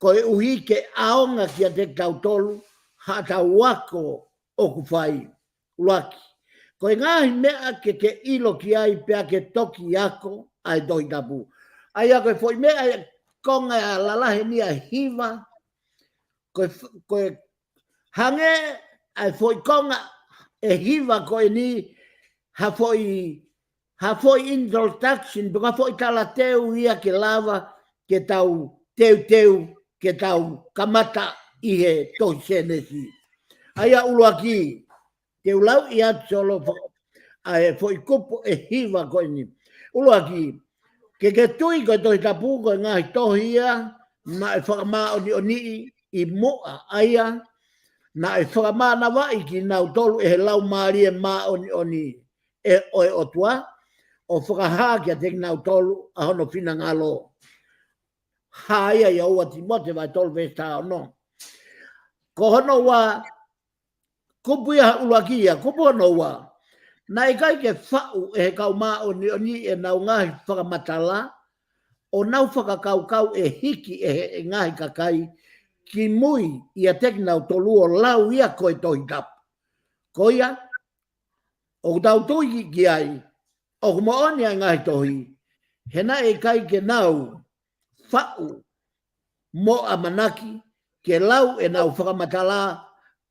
koeʻuhi ke ʻaonga kiate kitautolu haʻatau ako ʻoku fai. ʻUluaki, ko e ngaahi meʻa ke ke ʻilo ki ai pea ke toki ako ʻa e Tohi Tapu. ʻA ia ko e foʻi meʻa ʻa e konga ʻa e lalahi eni ʻa e hiva, ko e f-, ko e hangē ʻa e foʻi konga ʻe hiva ko eni ha foʻi, ha foʻi introduction, pe ko ha foʻi talateu ia ke lava ke tau teuteu, ke tau kamata ʻi he tohi Sēnesi. ʻA ia ʻuluaki, te u lau ia Solo fo-, ʻa e foʻi kupu ʻe hiva ko eni. ʻUluaki, ke ke tui ko e Tohi Tapu ko e ngaahi tohi ia naʻe fakamāʻoniʻoniʻi ʻi muʻa, ʻa ia naʻe fakamānavaʻi kinautolu ʻe he Laumālie Māʻoniʻoni ʻe, ʻo e ʻOtua, ʻo fakahā kiate kinautolu ʻa hono finangalo. Hā ia ʻia ua Tīmote vahe tolu veesi taha ono. Ko hono ua, kupu ia ʻuluaki ia, kupu hono ua. Naʻe ʻikai ke faʻu ʻe he kau māʻoniʻoni ʻenau ngaahi fakamatala, ʻo nau fakakaukau ʻe hiki ʻe he, ʻe he ngaahi kakai kimui ʻiate kinautolu ʻo lau ia ko e Tohi Tapu. Ko ia, ʻoku tau tui ki, ki ai, ʻoku moʻoni ʻa e ngaahi tohi, he naʻe ʻikai ke nau faʻu mo ʻamanaki ke lau ʻenau fakamatala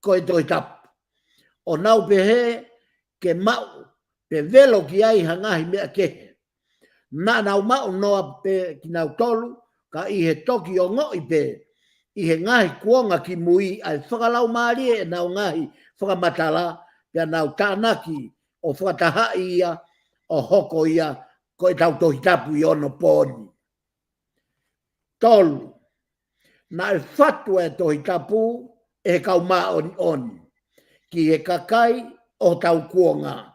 ko e Tohi Tapu, ʻo nau pehē ke maʻu pe velo ki ai ha ngaahi meʻa kehe. Naʻa nau maʻu noa pē kinautolu, ka ʻi he toki ongoʻi pē ʻi he ngaahi kuonga kimui ʻa e fakalaumālie ʻenau ngaahi fakamatala, pea nau tānaki ʻo fakatahaʻi ia ʻo hoko ia ko ʻetau Tohi Tapu ʻi onopooni. Tolu, naʻe fatu ʻa e Tohi Tapu ʻe he kau māʻoniʻoni ki he kakai ʻo hotau kuonga.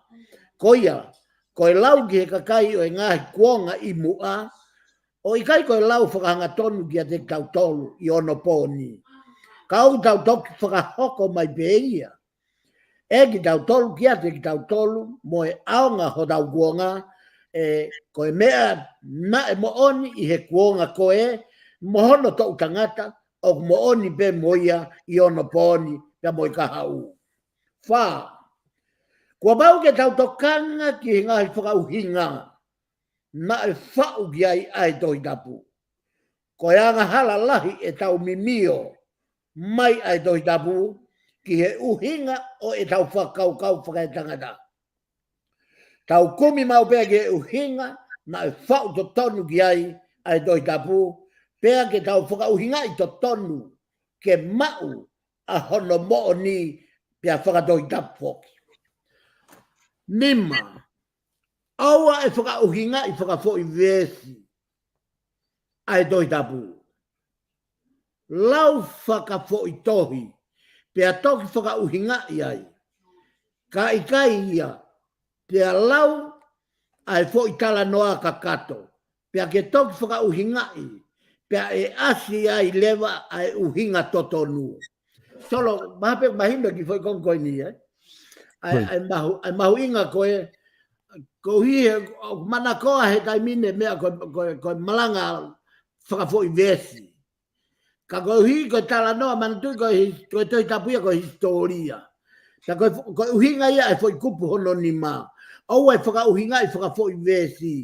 Ko ia, ko e lau ki he kakai ʻo e ngaahi kuonga ʻi muʻa, ʻoku ʻikai ko e lau fakahangatonu kiate kitautolu ʻi onopooni, ka ʻoku tau toki fakahoko mai pē ia ʻe kitautolu kiate kitautolu mo e ʻaonga hotau kuonga, ʻe, ko e meʻa naʻe moʻoni ʻi he kuonga ko ē mo hono toʻu tangata, ʻoku moʻoni pē mo ia ʻi onopooni pea mo e kahaʻu. Fā, kuo pau ke tau tokanga ki he ngaahi fakaʻuhinga naʻe faʻu ki ai ʻa e Tohi Tapu. Ko e angahala lahi ʻetau mimio mai ʻa e Tohi Tapu ki he ʻuhinga ʻo ʻetau fakakaukau fakaetangata. Tau kumi maʻu pē ki he ʻuhinga naʻe faʻu totonu ki ai ʻa e Tohi Tapu, pea ke tau fakaʻuhingaʻi totonu ke maʻu ʻa hono moʻoni pea fakatohitapu foki. Nima, ʻoua ʻe fakaʻuhingaʻi fakafoʻi veesi ʻa e Tohi Tapu. Lau fakafoʻi tohi, pea toki fakaʻuhingaʻi ai. Ka ʻikai ia, pea lau ʻa e foʻi talanoa kakato, pea ke toki fakaʻuhingaʻi, pea ʻe ʻasi ai leva ʻa e ʻuhinga totonu. Solo, maha pē mahino ki foʻi konga ko eni, ē? ʻA e, ʻa e mahu, ʻa e mahuʻinga ko ē, ko hi he, ʻoku manakoa he taimi ni meʻa ko, ko, ko e malanga fakafoʻi veesi. Ka koeʻuhi ko e talanoa, manatuʻi ko e his-, ko e Tohi Tapu ia ko e hisitōlia. Ka ko e fo-, ko e ʻuhinga ia ʻa e foʻi kupu hono nima. ʻOua ʻe fakaʻuhingaʻi fakafoʻi veesi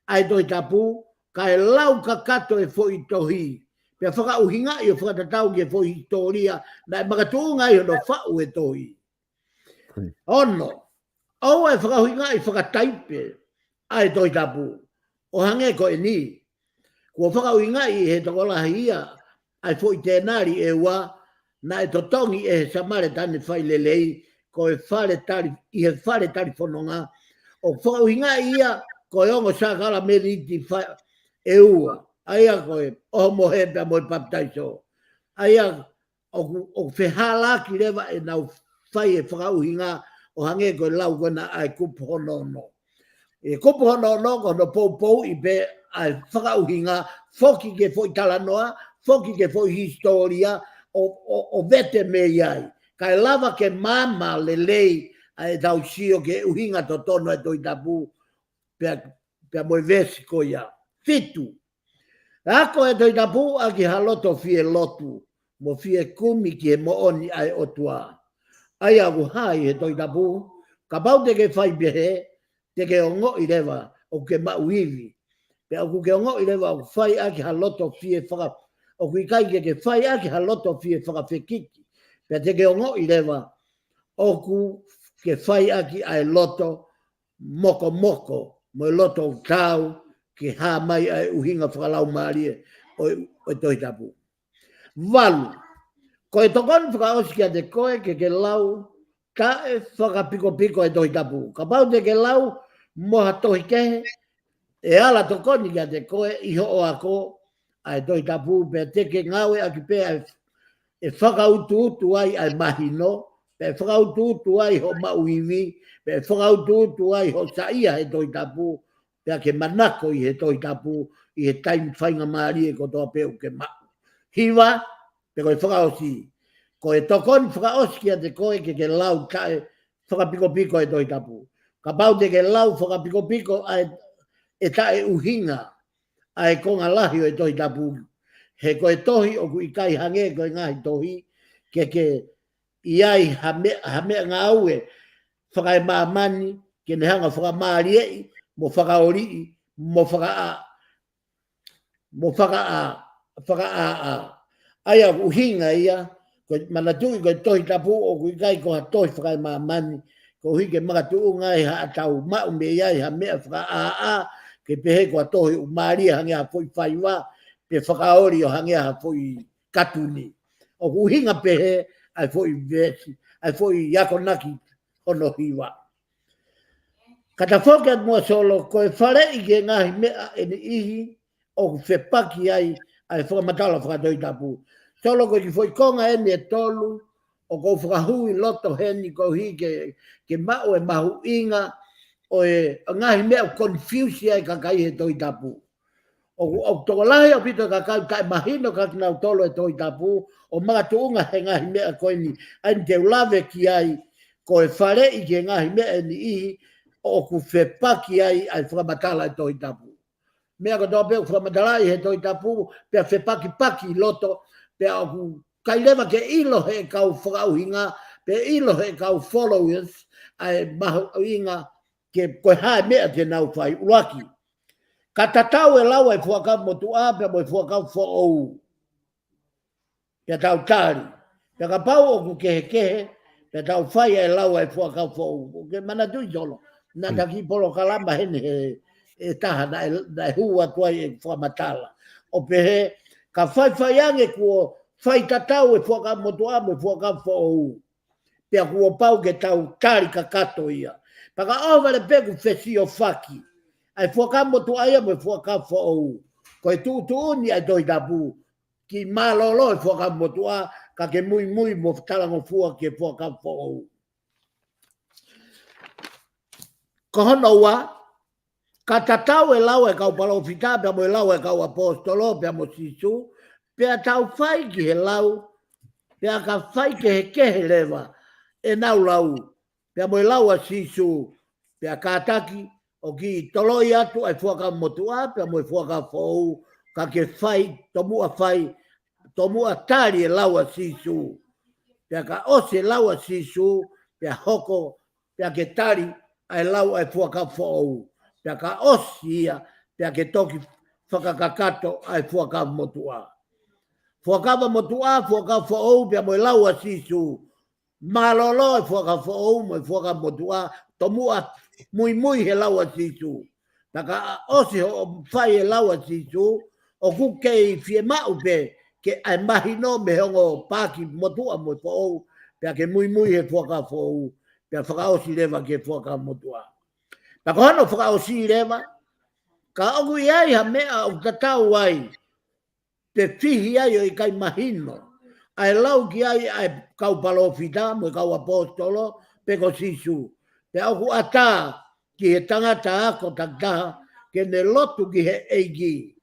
ʻa e Tohi Tapu, kae lau kakato e foʻi tohi, pea fakaʻuhingaʻi ʻo fakatatau ki he foʻi hisitōlia naʻe makatuʻunga ai hono faʻu e tohi. Ono, ʻoua ʻe fakaʻuhingaʻi fakataipe ʻa e Tohi Tapu, ʻo hangē ko eni. Kuo fakaʻuhingaʻi ʻe he tokolahi ia ʻa e foʻi tēnali ʻe ua naʻe totongi ʻe he Samaletane fai lelei, ko e fale tali, ʻi he fale talifononga, ʻo fakaʻuhingaʻi ia ko e ongo sākalamēniti fa-, ʻe ua, ʻa ia ko e ʻohomohe pea mo e papitaiso. ʻA ia ʻoku, ʻoku fehālaaki leva ʻenau fai e fakaʻuhinga ʻo hangē ko e lau ko ena ʻa e kupu hono ono. ʻE kupu hono ono ko hono poupouʻi pē ʻa e fakaʻuhinga, foki ki he foʻi talanoa, foki ki he foʻi hisitōlia, ʻo, ʻo, ʻo vete mei ai. Kae lava ke maama lelei ʻa ʻetau sio ki he ʻuhinga totonu ʻa e Tohi Tapu, pea, pea mo e veesi ko ia. Fitu. Ako e Tohi Tapu ʻaki ha loto fie lotu, mo fie kumi ki he moʻoni ʻa e ʻOtua. ʻA ia ʻoku hā ʻi he Tohi Tapu, kapau te ke fai pehē, te ke ongoʻi leva ʻoku ke maʻu ivi. Pea ʻoku ke ongoʻi leva ʻoku fai ʻaki ha loto fie faka-, ʻoku ʻikai ke ke fai ʻaki ha loto fie fakafekiki. Pea te ke ongoʻi leva ʻoku ke fai ʻaki ʻa e loto mokomoko, mo e loto tau ke hā mai ʻa e ʻuhinga fakalaumālie ʻo e, ʻo e Tohi Tapu. Valu, ko e tokoni fakaʻosi kiate koe ke ke lau taʻe fakapikopiko e Tohi Tapu. Kapau te ke lau mo ha tohi kehe, ʻe ala tokoni kiate koe ʻi hoʻo ako ʻa e Tohi Tapu, pea te ke ngāueʻaki pē ʻa e, ʻe fakautuutu ai ʻa e mahino, pea ʻe fakautuutu ai hoʻo maʻu ivi, pea ʻe fakautuutu ai hoʻo saiʻia he Tohi Tapu, pea ke manako ʻi he Tohi Tapu, ʻi he taimi faingamālie kotoa pē ʻoku ke maʻu. Hiva, pe ko e fakaʻosi. Ko e tokoni fakaʻosi kiate koe ke ke lau taʻe fakapikopiko e Tohi Tapu. Kapau te ke lau fakapikopiko ʻa e, ʻe taʻeʻuhinga ʻa e konga lahi ʻo e Tohi Tapu. He ko e tohi ʻoku ʻikai hangē ko e ngaahi tohi, ke ke ʻi ai ha meʻa, ha meʻangāue fakaemāmani, ke ne hanga fakamālieʻi, mo fakaoliʻi, mo fakaʻā, mo fakaʻā, fakaʻāʻā. ʻA ia ʻoku ʻuhinga ia, ko e manatuʻi ko e Tohi Tapu ʻoku ʻikai ko ha tohi fakaemāmani, koeʻuhi ke makatuʻunga ai haʻatau maʻu mei ai ha meʻa fakaʻāʻā, ke pehē ko ha tohi ʻoku mālie hangē ha foʻi faiva, pe fakaoli ʻo hangē ha foʻi katuni. ʻOku ʻuhinga pehē ʻa e foʻi veesi, ʻa e foʻi akonaki hono hiva. Ka ta foki atu muʻa Solo, ko e faleʻi ki he ngaahi meʻa ʻe niʻihi ʻoku fepaki ai ʻa e fakamatala faka-Tohi Tapu. Solo, ko e kiʻi foʻi konga eni ʻe tolu, ʻoku ou fakahuʻi loto heni koeʻuhi ke, ke maʻu e mahuʻinga ʻo e ngaahi meʻa ʻoku confuse ai e kakai he Tohi Tapu. ʻOku, ʻoku tokolahi ʻaupito e kakai taʻemahino kiate kinautolu e Tohi Tapu, ʻo makatuʻunga he ngaahi meʻa ko eni, ʻa ia te u lave ki ai, ko e faleʻi ki he ngaahi meʻa ʻe niʻihi, ʻoku fepaki ai ʻa e fakamatala e Tohi Tapu. Meʻa kotoa pē ʻoku fakamatalaʻi he Tohi Tapu, pea fepakipaki ʻi loto, pea ʻoku ʻikai leva ke ʻilo he kau fakaʻuhinga, pe ʻilo he kau followers, ʻa e mahuʻinga ke ko e hā e meʻa te nau fai. ʻUluaki. Ka tatau e lau ʻa e Fuakava Motuʻa pea mo e Fuakava Foʻou. Pea tau tali. Pea kapau ʻoku kehekehe, pea tau fai ʻa e lau ʻa e Fuakava Foʻou. ʻOku ke manatuʻi Solo. Naʻa ta kiʻi polokalama heni he, ʻe taha naʻe, naʻe hū atu ai e fakamatala. ʻO pehē, ka faifai ange kuo fai tatau e Fuakava Motuʻa mo e Fuakava Foʻou. Pea kuo pau ke tau tali kakato ia. Pea ka ʻohovale pē ʻoku fesiofaki ʻa e Fuakava Motuʻa ia mo e Fuakava Foʻou. Ko e tuʻutuʻuni ʻa e Tohi Tapu, kiʻi mālōlō e Fuakava Motuʻa, ka ke muimui mo talangofua ki he Fuakava Foʻou. Ko hono ua, ka tatau e lau ʻa e kau palōfita, pea mo e lau ʻa e kau ʻaposetolo, pea mo Sīsū, pea tau fai ki he lau, pea ka fai kehekehe leva ʻenau lau, pea mo e lau ʻa Sīsū, pea kātaki ʻo kiʻi toloi atu ʻa e Fuakava Motuʻa, pea mo e Fuakava Foʻou, ka ke fai, tomuʻa fai, tomuʻa tali e lau ʻa Sīsū. Pea ka ʻosi e lau ʻa Sīsū, pea hoko, pea ke tali ʻa e lau ʻa e Fuakava Foʻou. Pea ka ʻosi ia, pea ke toki fakakakato ʻa e Fuakava Motuʻa. Fuakava Motuʻa, Fuakava Foʻou, pea mo e lau ʻa Sīsū. Mālōlō e Fuakava Foʻou mo e Fuakava Motuʻa, tomuʻa muimui he lau ʻa Sīsū. Pea ka ʻosi hoʻo fai e lau ʻa Sīsū, ʻoku kei fiemaʻu pē ke ʻai mahino mei he ongo paaki motuʻa mo e foʻou, pea ke muimui he Fuakava Foʻou, pea fakaʻosi leva ki he Fuakava Motuʻa. Pea ko hono fakaʻosi leva, ka ʻoku ʻi ai ha meʻa ʻoku tatau ai, pe fihi ai ʻo ʻikai mahino ʻa e lau ki ai ʻa e kau palōfita mo e kau ʻaposetolo, pe ko Sīsū. Pea ʻoku ʻatā ki he tangata ako takitaha ke ne lotu ki he ʻEiki,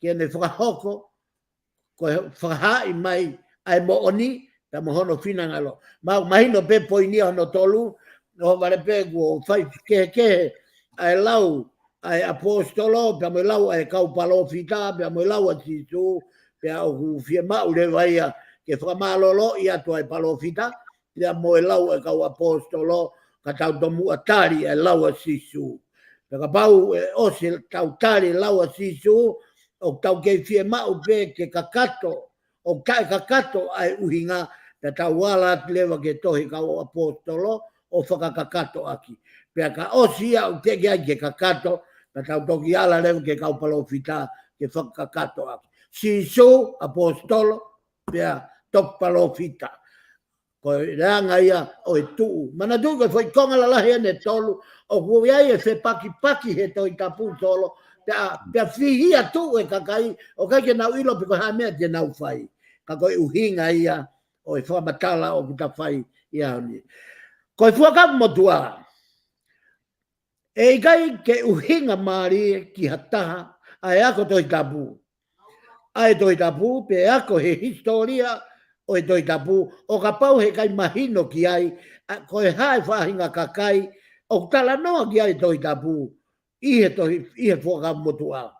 ke ne fakahoko, ko e fakahaaʻi mai ʻa e moʻoni, pea mo hono finangalo. Mau mahino pē poini ia hono tolu, ʻohovale pē kuo fai kehekehe ʻa e lau ʻa e ʻaposetolo, pea mo e lau ʻa e kau palōfita, pea mo e lau ʻa Sīsū, pea ʻoku fiemaʻu leva ia ke fakamālōlōʻi atu ʻa e palōfita, pea mo e lau ʻa e kau ʻaposetolo, ka tau tomuʻa tali ʻa e lau ʻa Sīsū. Pea kapau ʻe ʻosi tau tali ʻa e lau ʻa Sīsū, ʻoku tau kei fiemaʻu pē ke kakato, ʻoku taʻe kakato ʻa e ʻuhinga, pea tau ala atu leva ki he Tohi ʻa e Kau ʻAposetolo, ʻo fakakakato ʻaki. Pea ka ʻosi ia ʻoku teʻeki ai ke kakato, pea tau toki ala leva ki he kau palōfita ke fakakakato ʻaki. Sīsū, ʻaposetolo, pea toki palōfita. Ko e anga ia ʻo e tuʻu. Manatuʻi ko e foʻi konga lalahi ʻeni ʻe tolu, ʻoku ʻi ai e fepakipaki he Tohi Tapu Solo, pea, pea fihia tuʻu e kakai, ʻoku ʻikai ke nau ʻilo pe ko e hā e meʻa te nau fai. Ka ko e ʻuhinga ia ʻo e fakamatala ʻoku ta fai ʻi he ʻaho ni. Ko e Fuakava Motuʻa, ʻe ʻikai ke ʻuhinga mālie ki ha taha ʻa e ako Tohi Tapu, ʻa e Tohi Tapu, pe ako he hisitōlia ʻo e Tohi Tapu, ʻo kapau heʻikai mahino ki ai, ʻa, ko e hā e faʻahinga kakai ʻoku talanoa ki ai e Tohi Tapu, ʻi he tohi, ʻi he Fuakava Motuʻa.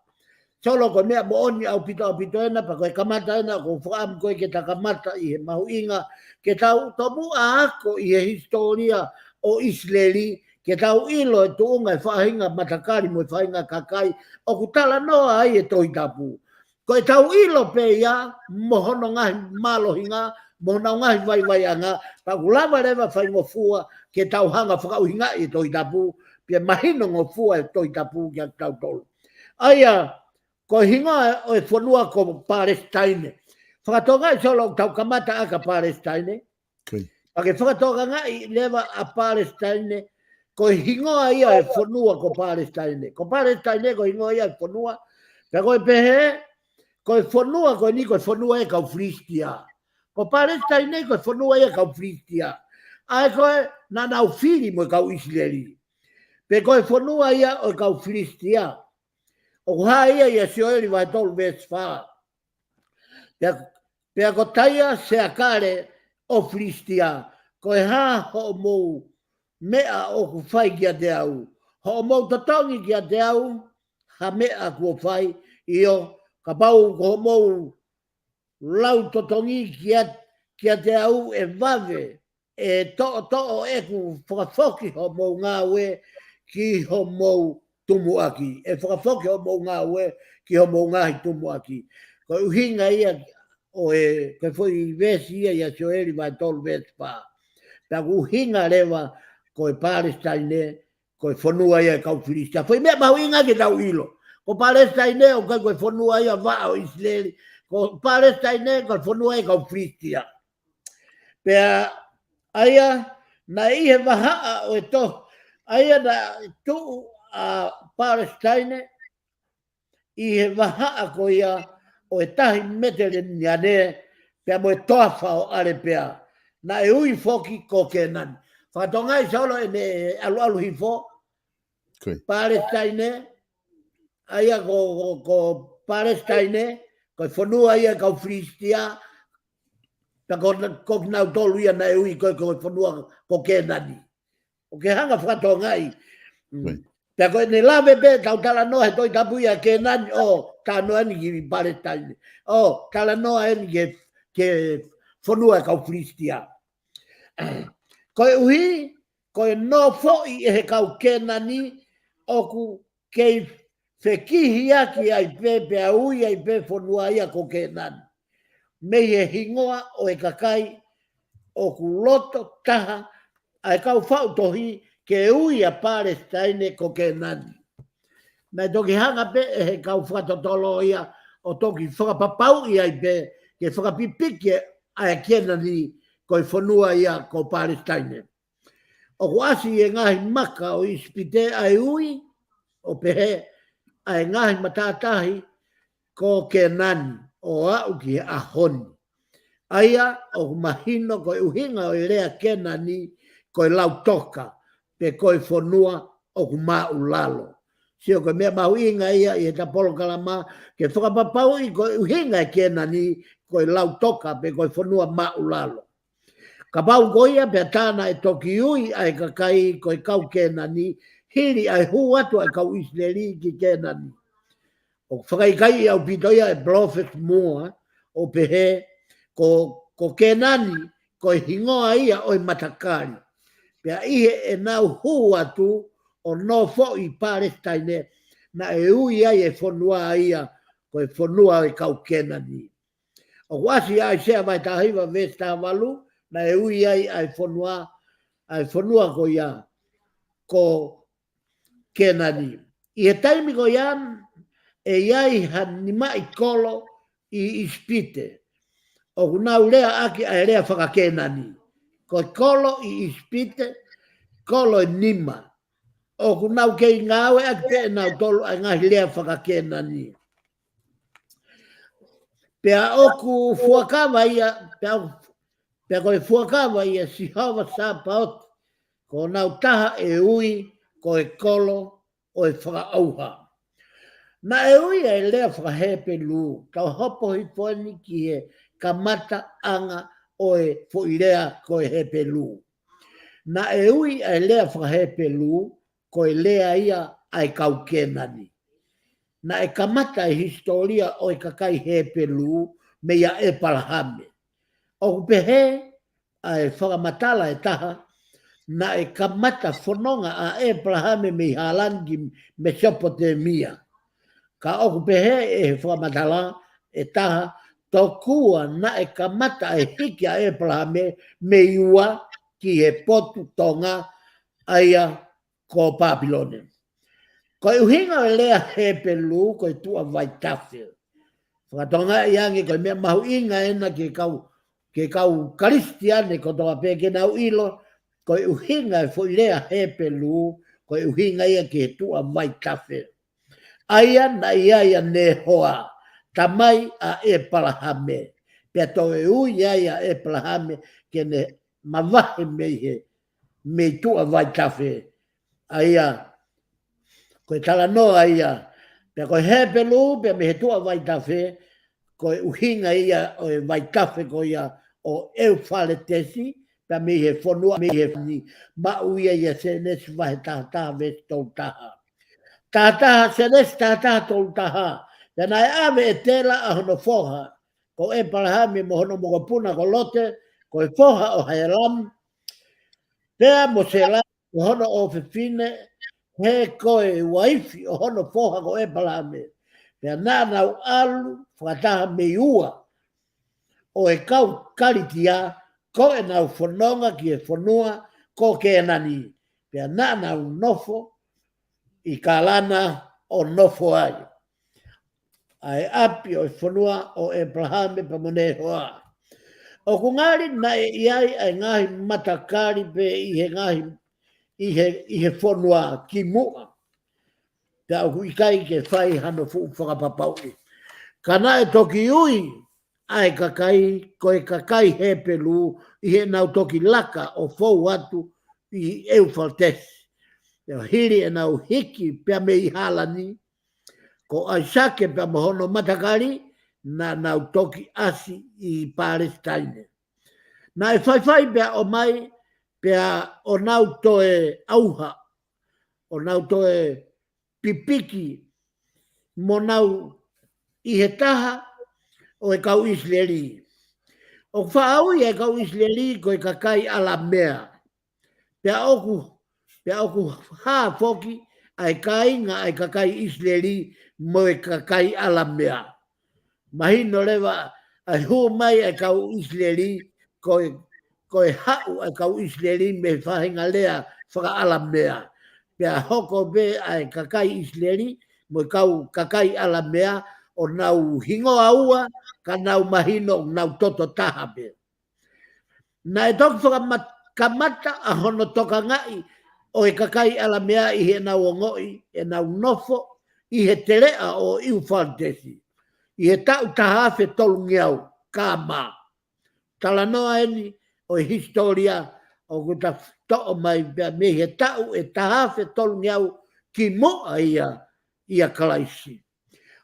Solo, ko e meʻa moʻoni ʻaupito, ʻaupito ʻena, pea ko e kamata ʻena, ʻoku ou fakaʻamu ko ē ke ta kamata ʻi he mahuʻinga, ke tau tomuʻa ako ʻi he hisitōlia ʻo ʻIsileli, ke tau ʻilo e tuʻunga e faʻahinga matakali mo e faʻahinga kakai ʻoku talanoa ai e Tohi Tapu. Ko e tau ʻilo pē ia mo hono ngaahi mālohinga, mo hono ngaahi vaivaiʻanga, pea ʻoku lava leva faingofua ke tau hanga fakaʻuhingaʻi e Tohi Tapu, pea mahino ngofua e Tohi Tapu kiate kitautolu. ʻA ia, ko e hingoa ʻo e fonua ko Palesitaine. Fakatokangaʻi, Solo, ʻoku tau kamata ʻaki ʻa Palesitaine. Pea ke fakatokangaʻi leva ʻa Palesitaine, ko e hingoa ia e fonua ko Palesitaine. Ko Palesitaine ko e hingoa ia e fonua. Pea ko e pehē, ko e fonua ko eni ko e fonua e kau Filisitia. Ko Palesitaine ko e fonua ia e kau Filisitia. ʻA ē ko ē naʻa nau fili mo e kau ʻIsileli. Pea ko e fonua ia ʻo e kau Filisitia. ʻOku hā ia ʻia Sioeli vahe tolu veesi fā. Pea, pea ko Taia, Seakale ʻo Filisitia, ko e hā hoʻomou meʻa ʻoku fai kiate au? Hoʻomou totongi kiate au ha meʻa kuo fai? ʻIo, kapau ko hoʻomou lau totongi kiate, kiate au, ʻe vave ʻe toʻotoʻo ʻeku fakafoki hoʻomou ngāue ki hoʻomou tumuʻaki. ʻE fakafoki hoʻomou ngāue ki hoʻomou ngaahi tumuʻaki. Ko e ʻuhinga ia ʻo e, ko e foʻi veesi ia ʻia Sioeli vahe tolu veesi fā. Pea ʻoku ʻuhinga leva ko e Palesitaine, ko e fonua ia e kau Filisitia. Foʻi meʻa mahuʻinga ke tau ʻilo. Ko Palesitaine ʻoku ʻikai ko e fonua ia vaʻa ʻo ʻIsileli. Ko Palesitaine ko e fonua ia e kau Filisitia. Pea ʻa ia naʻe ʻi he vahaʻa ʻo e to-, ʻa ia naʻe tuʻu ʻa Palesitaine ʻi he vahaʻa ko ia ʻo e tahi Meteleniane, pea mo e toafa ʻo ʻAlepea. Naʻe ui foki ko Kēnani. Fakatokangaʻi, Solo, ʻene ʻaluʻalu hifo. Palesitaine, ʻa ia ko, ko, ko Palesitaine, ko e fonua ia e kau Filisitia, pea ko, ko kinautolu ia naʻe ui ko, ko e fonua ko Kēnani. ʻOku ke hanga fakatokangaʻi. Pea ko ʻene lave pē, tau talanoa he Tohi Tapu ia Kēnani, ʻo talanoa eni ki Palesitaine. ʻO talanoa eni ki he, ki he fonua e kau Filisitia. Koeʻuhi ko e nofoʻi ʻe he kau Kēnani ʻoku kei fekihiaki ai pē, pea ui ai pē fonua ia ko Kēnani. Mei he hingoa ʻo e kakai ʻoku loto taha ʻa e kau faʻu tohi ke ui ʻa Palesitaine ko Kēnani. Naʻe toki hanga pē ʻe he kau fakatotolo ia ʻo toki fakapapauʻi ai pē ke fakapipiki ʻa e Kēnani ko e fonua ia ko Palesitaine. ʻOku ʻasi ʻi he ngaahi maka ʻo ʻIsipite ʻa e ui, ʻo pehē ʻa e ngaahi matātahi ko Kēnani ʻo aʻu ki he ʻaho ni. ʻA ia ʻoku mahino ko e ʻuhinga ʻo e lea Kēnani ko e lautoka, pe ko e fonua ʻoku māʻulalo. Sio, ko e meʻa mahuʻinga ia ʻi heʻeta polokalama ke fakapapauʻi ko e ʻuhinga e Kēnani ko e lautoka, pe ko e fonua māʻulalo. Kapau ko ia pea tā naʻe toki ui ʻa e kakai ko e kau Kēnani, hili ʻa e hū atu ʻa e kau ʻIsileli ki Kēnani. ʻOku fakaʻikaiʻi ʻaupito ia ʻe Palōfesa Mua, ʻo pehē, ko, ko Kēnani, ko e hingoa ia ʻo e matakali. Pea ʻi heʻenau hū atu ʻo nofoʻi Palesitaine, naʻe ui ai e fonua ia, ko e fonua ʻo e kau Kēnani. ʻOku ʻasi ʻi ʻAisea vahe taha hiva veesi taha valu, naʻe ui ai ʻa e fonua, ʻa e fonua ko ia, ko Kēnani. ʻI he taimi ko ia, ʻe ʻi ai ha nimaʻi kolo ʻi ʻIsipite. ʻOku nau leaʻaki ʻa e lea faka-Kēnani. Ko e kolo ʻi ʻIsipite, kolo ʻe nima. ʻOku nau kei ngāueʻaki pē ʻe nautolu ʻa e ngaahi lea faka-Kēnani. Pea ʻoku fuakava ia, pea ʻoku, pea ko e fuakava ia Sihova Sapaoti, ko honau taha ʻe ui ko e kolo ʻo e fakaʻauha. Naʻe ui ʻa e lea faka-Hepelū, tau hopo hifo eni ki he kamataʻanga ʻo e foʻi lea ko e Hepelū. Naʻe ui ʻa e lea faka-Hepelū, ko e lea ia ʻa e kau Kēnani. Naʻe kamata e hisitōlia ʻo e kakai Hepelū meia ʻEpalahame. ʻOku pehē ʻa e fakamatala ʻe taha, naʻe kamata fononga ʻa ʻEpalahame mei Hālani ki Mesopotemia. Ka ʻoku pehē ʻe he fakamatala ʻe taha, tokua naʻe kamata ʻa e hiki ʻa ʻEpalahame mei ua ki he potu tonga ʻa ia ko Papilone. Ko e ʻuhinga ʻo e lea Hepelū, ko e tuʻa vaitafe. Fakatokangaʻi ange ko e meʻa mahuʻinga ena ki he kau, ki he kau Kalisitiane kotoa pē ke nau ʻilo, ko e ʻuhinga e foʻi lea Hepelū, ko e ʻuhinga ia ki he tuʻa vaitafe. ʻA ia naʻe ʻi ai ʻa Nehoa, tamai ʻa ʻEpalahame. Pea toe ui ai ʻa ʻEpalahame ke ne mavahe mei he, mei tuʻa vaitafe. ʻA ia, ko e talanoa ia. Pea ko e Hepelū, pea mei he tuʻa vaitafe, ko e ʻuhinga ia ʻo e vaitafe ko ia ʻo ʻEufaletesi, pea mei he fonua, mei he fani, maʻu ia ʻia Sēnesi vahe taha taha veesi tolu taha. Taha taha, Sēnesi taha taha tolu taha. Pea naʻe ʻave ʻe Tela ʻa hono foha, ko ʻEpalahame mo hono mokopuna ko Lote, ko e foha ʻo Helamu, pea mo Sela, ko hono ʻofefine, he ko e uaifi ʻo hono foha ko ʻEpalahame. Pea naʻa nau ʻalu fakataha mei ua ʻo e kau Kalitia, ko ʻenau fononga ki he fonua ko Kēnani. Pea naʻa nau nofo ʻi Kalana ʻo nofo ai. ʻA e ʻapi ʻo e fonua ʻo ʻEpalahame pea mo Nehoa. ʻOku ngali naʻe ʻi ai ʻa e ngaahi matakali pē ʻi he ngaahi, ʻi he, ʻi he fonua kimuʻa. Pea ʻoku ʻikai ke fai hano fuʻu fakapapauʻi. Ka naʻe toki ui ʻa e kakai, ko e kakai Hepelū, ʻi heʻenau toki laka ʻo fou atu ʻi ʻEufaletesi. Pea hili ʻenau hiki pea mei Hālani, ko ʻAisake pea mo hono matakali, naʻa nau toki ʻasi ʻi Palesitaine. Naʻe faifai pea ʻomai, pea ʻo nau toe ʻauha, ʻo nau toe pipiki mo nau ʻi he taha ʻo e kau ʻIsileli. ʻOku faʻa ui ʻa e kau ʻIsileli ko e kakai ʻAlamea. Pea ʻoku, pea ʻoku hā foki ʻa e kāinga ʻa e kakai ʻIsileli mo e kakai ʻAlamea. Mahino leva ʻa e hū mai ʻa e kau ʻIsileli, ko e, ko e haʻu ʻa e kau ʻIsileli mei he faʻahinga lea fakaʻAlamea. Pea hoko pē ʻa e kakai ʻIsileli mo e kau kakai ʻAlamea ʻo nau hingoa ua, ka nau mahino ʻoku nau toto taha pē. Naʻe toki fakamat-, kamata ʻa hono tokangaʻi ʻo e kakai ʻAlamea ʻi heʻenau ongoʻi ʻenau nofo ʻi he teleʻa ʻo ʻIufaletesi, ʻi he taʻu taha afe tolungeau K M. Talanoa eni ʻo e hisitōlia ʻoku ta toʻo mai pea mei he taʻu ʻe taha afe tolungeau kimuʻa ia ʻia Kalaisi.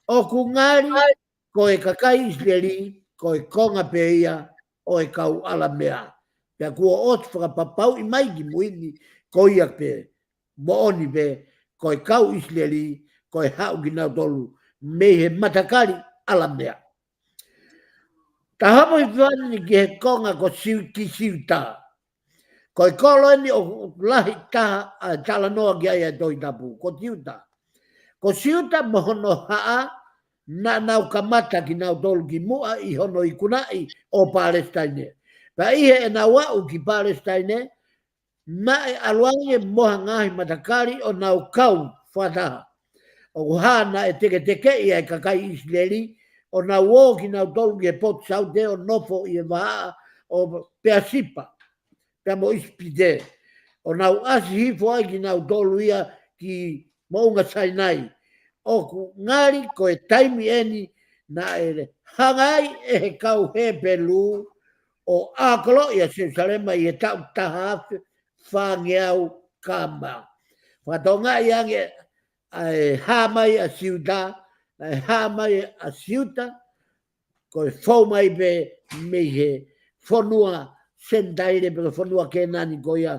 ʻOku ngali ko e kakai ʻIsileli, ko e konga pē ia ʻo e kau ʻAlamea. Pea kuo ʻosi fakapapauʻi mai ki mui ni, ko ia pē, moʻoni pē, ko e kau ʻIsileli, ko e haʻu kinautolu mei he matakali ʻAlamea. Taha mo i fani ki he konga ko Siu-, ki Siuta. Ko e kolo eni ʻoku lahi taha ʻa e talanoa ki ai ʻa e Tohi Tapu, ko Siuta. Ko Siuta mo hono haʻa, naʻa nau kamata kinautolu ki muʻa ʻi hono ikunaʻi ʻo Palesitaine. Pea ʻi heʻenau aʻu ki Palesitaine, naʻe ʻalu ange mo ha ngaahi matakali ʻo nau kau fakataha. ʻOku hā naʻe teketekeʻi ʻa e kakai ʻIsileli, ʻo nau ō kinautolu ki he potu saute ʻo nofo ʻi he vahaʻa ʻo Peasipa, pea mo ʻIsipite. ʻO nau ʻasi hifo ai kinautolu ia ki Moʻunga Sainai. ʻOku ngali ko e taimi eni naʻe hanga ai ʻe he kau Hepelū ʻo ʻākoloʻi ʻa Selusalema ʻi he taʻu taha afe fāngeau K M. Fakatokangaʻi ange ʻa e hā mai ʻa Siuta, naʻe hā mai ʻa Siuta, ko e fou mai pē mei he fonua Senitaile pe ko e fonua Kēnani ko ia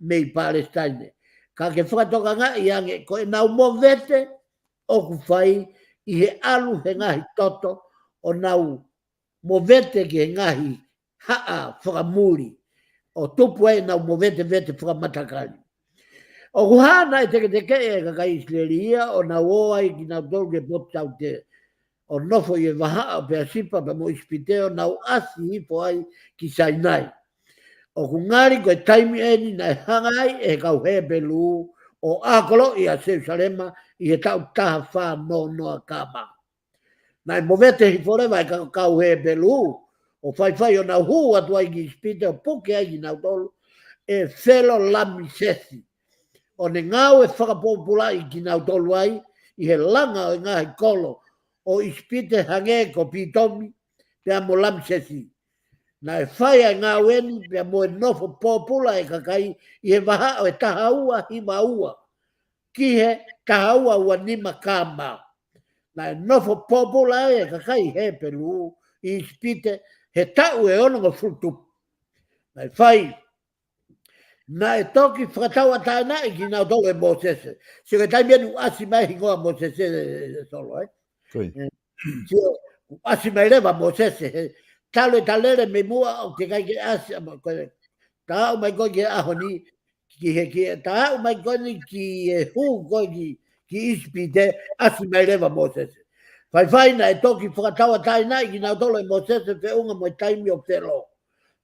mei Palesitaine. Ka ke fakatokangaʻi ange, ko ʻenau movete ʻoku fai ʻi he ʻalu he ngaahi toto ʻo nau movete ki he ngaahi haʻa fakamuli, ʻo tupu ai ʻenau movetevete fakamatakali. ʻOku hā naʻe teketekeʻi ʻa e kakai ʻIsileli ia, ʻo nau ō ai kinautolu ki he potu saute, ʻo nofo ʻi he vahaʻa ʻo Peasipa pea mo ʻIsipite, ʻo nau ʻasi hifo ai ki Sainai. ʻOku ngali ko e taimi eni naʻe hanga ai ʻe he kau Hepelū ʻo ʻākoloʻi ʻa Selusalema ʻi he taʻu taha fā noa noa K M. Naʻe movete hifo leva ʻa e ka-, kau Hepelū, ʻo faifai ʻo nau hū atu ai ki ʻIsipite, ʻo puke ai kinautolu ʻe Felo Lamisesi, ʻo ne ngāue fakapōpulaʻi kinautolu ai ʻi he langa ʻo e ngaahi kolo ʻo ʻIsipite, hangē ko Pitomi pea mo Lamisesi. Naʻe fai ʻa e ngāue ni pea mo e nofo pōpula ʻa e kakai ʻi he vahaʻa ʻo e taha ua hiva ua ki he taha ua ua nima K M. Naʻe nofo pōpula ai ʻa e kakai Hepelū ʻi ʻIsipite he taʻu ʻe onongofulu tupu. Naʻe fai, naʻe toki fakatauʻatāinaʻi kinautolu ʻe Mōsese. Sio ki he taimi eni ʻoku ʻasi mai hingoa Mōsese, ē, Solo, ē? Ko ia. Ē, sio, ʻoku ʻasi mai leva Mōsese, he talu e talele mei muʻa ʻoku teʻeki ai ke ʻasi, ʻa ma-, ko e, tā ʻomai ko ē ki he ʻaho ni, ki he, ki he, tā ʻomai ko eni ki he hū ko ē ki, ki ʻIsipite, ʻasi mai leva Mōsese. Faifai naʻe toki fakatauʻatāinaʻi kinautolu ʻe Mōsese feʻunga mo e taimi ʻo Felo.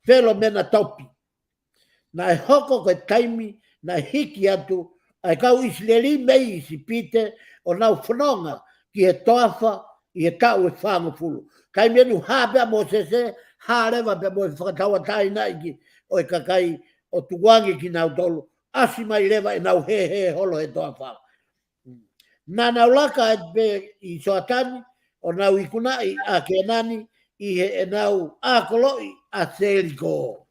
Felo mena topi. Naʻe hoko ko e taimi naʻe hiki atu ʻa e kau ʻIsileli mei ʻIsipite ʻo nau fononga ki he toafa ʻi he taʻu ʻe fāngofulu. Taimi eni ʻoku hā pē ʻa Mōsese, hā leva pea mo e fakatauʻatāinaʻi ki, ʻo e kakai ʻo tukuange kinautolu, ʻasi mai leva ʻenau hēhē holo he toafa. Naʻa nau laka atu pē ʻi Soatani, ʻo nau ikunaʻi ʻa Kēnani ʻi heʻenau ʻākoloʻi ʻa Seliko.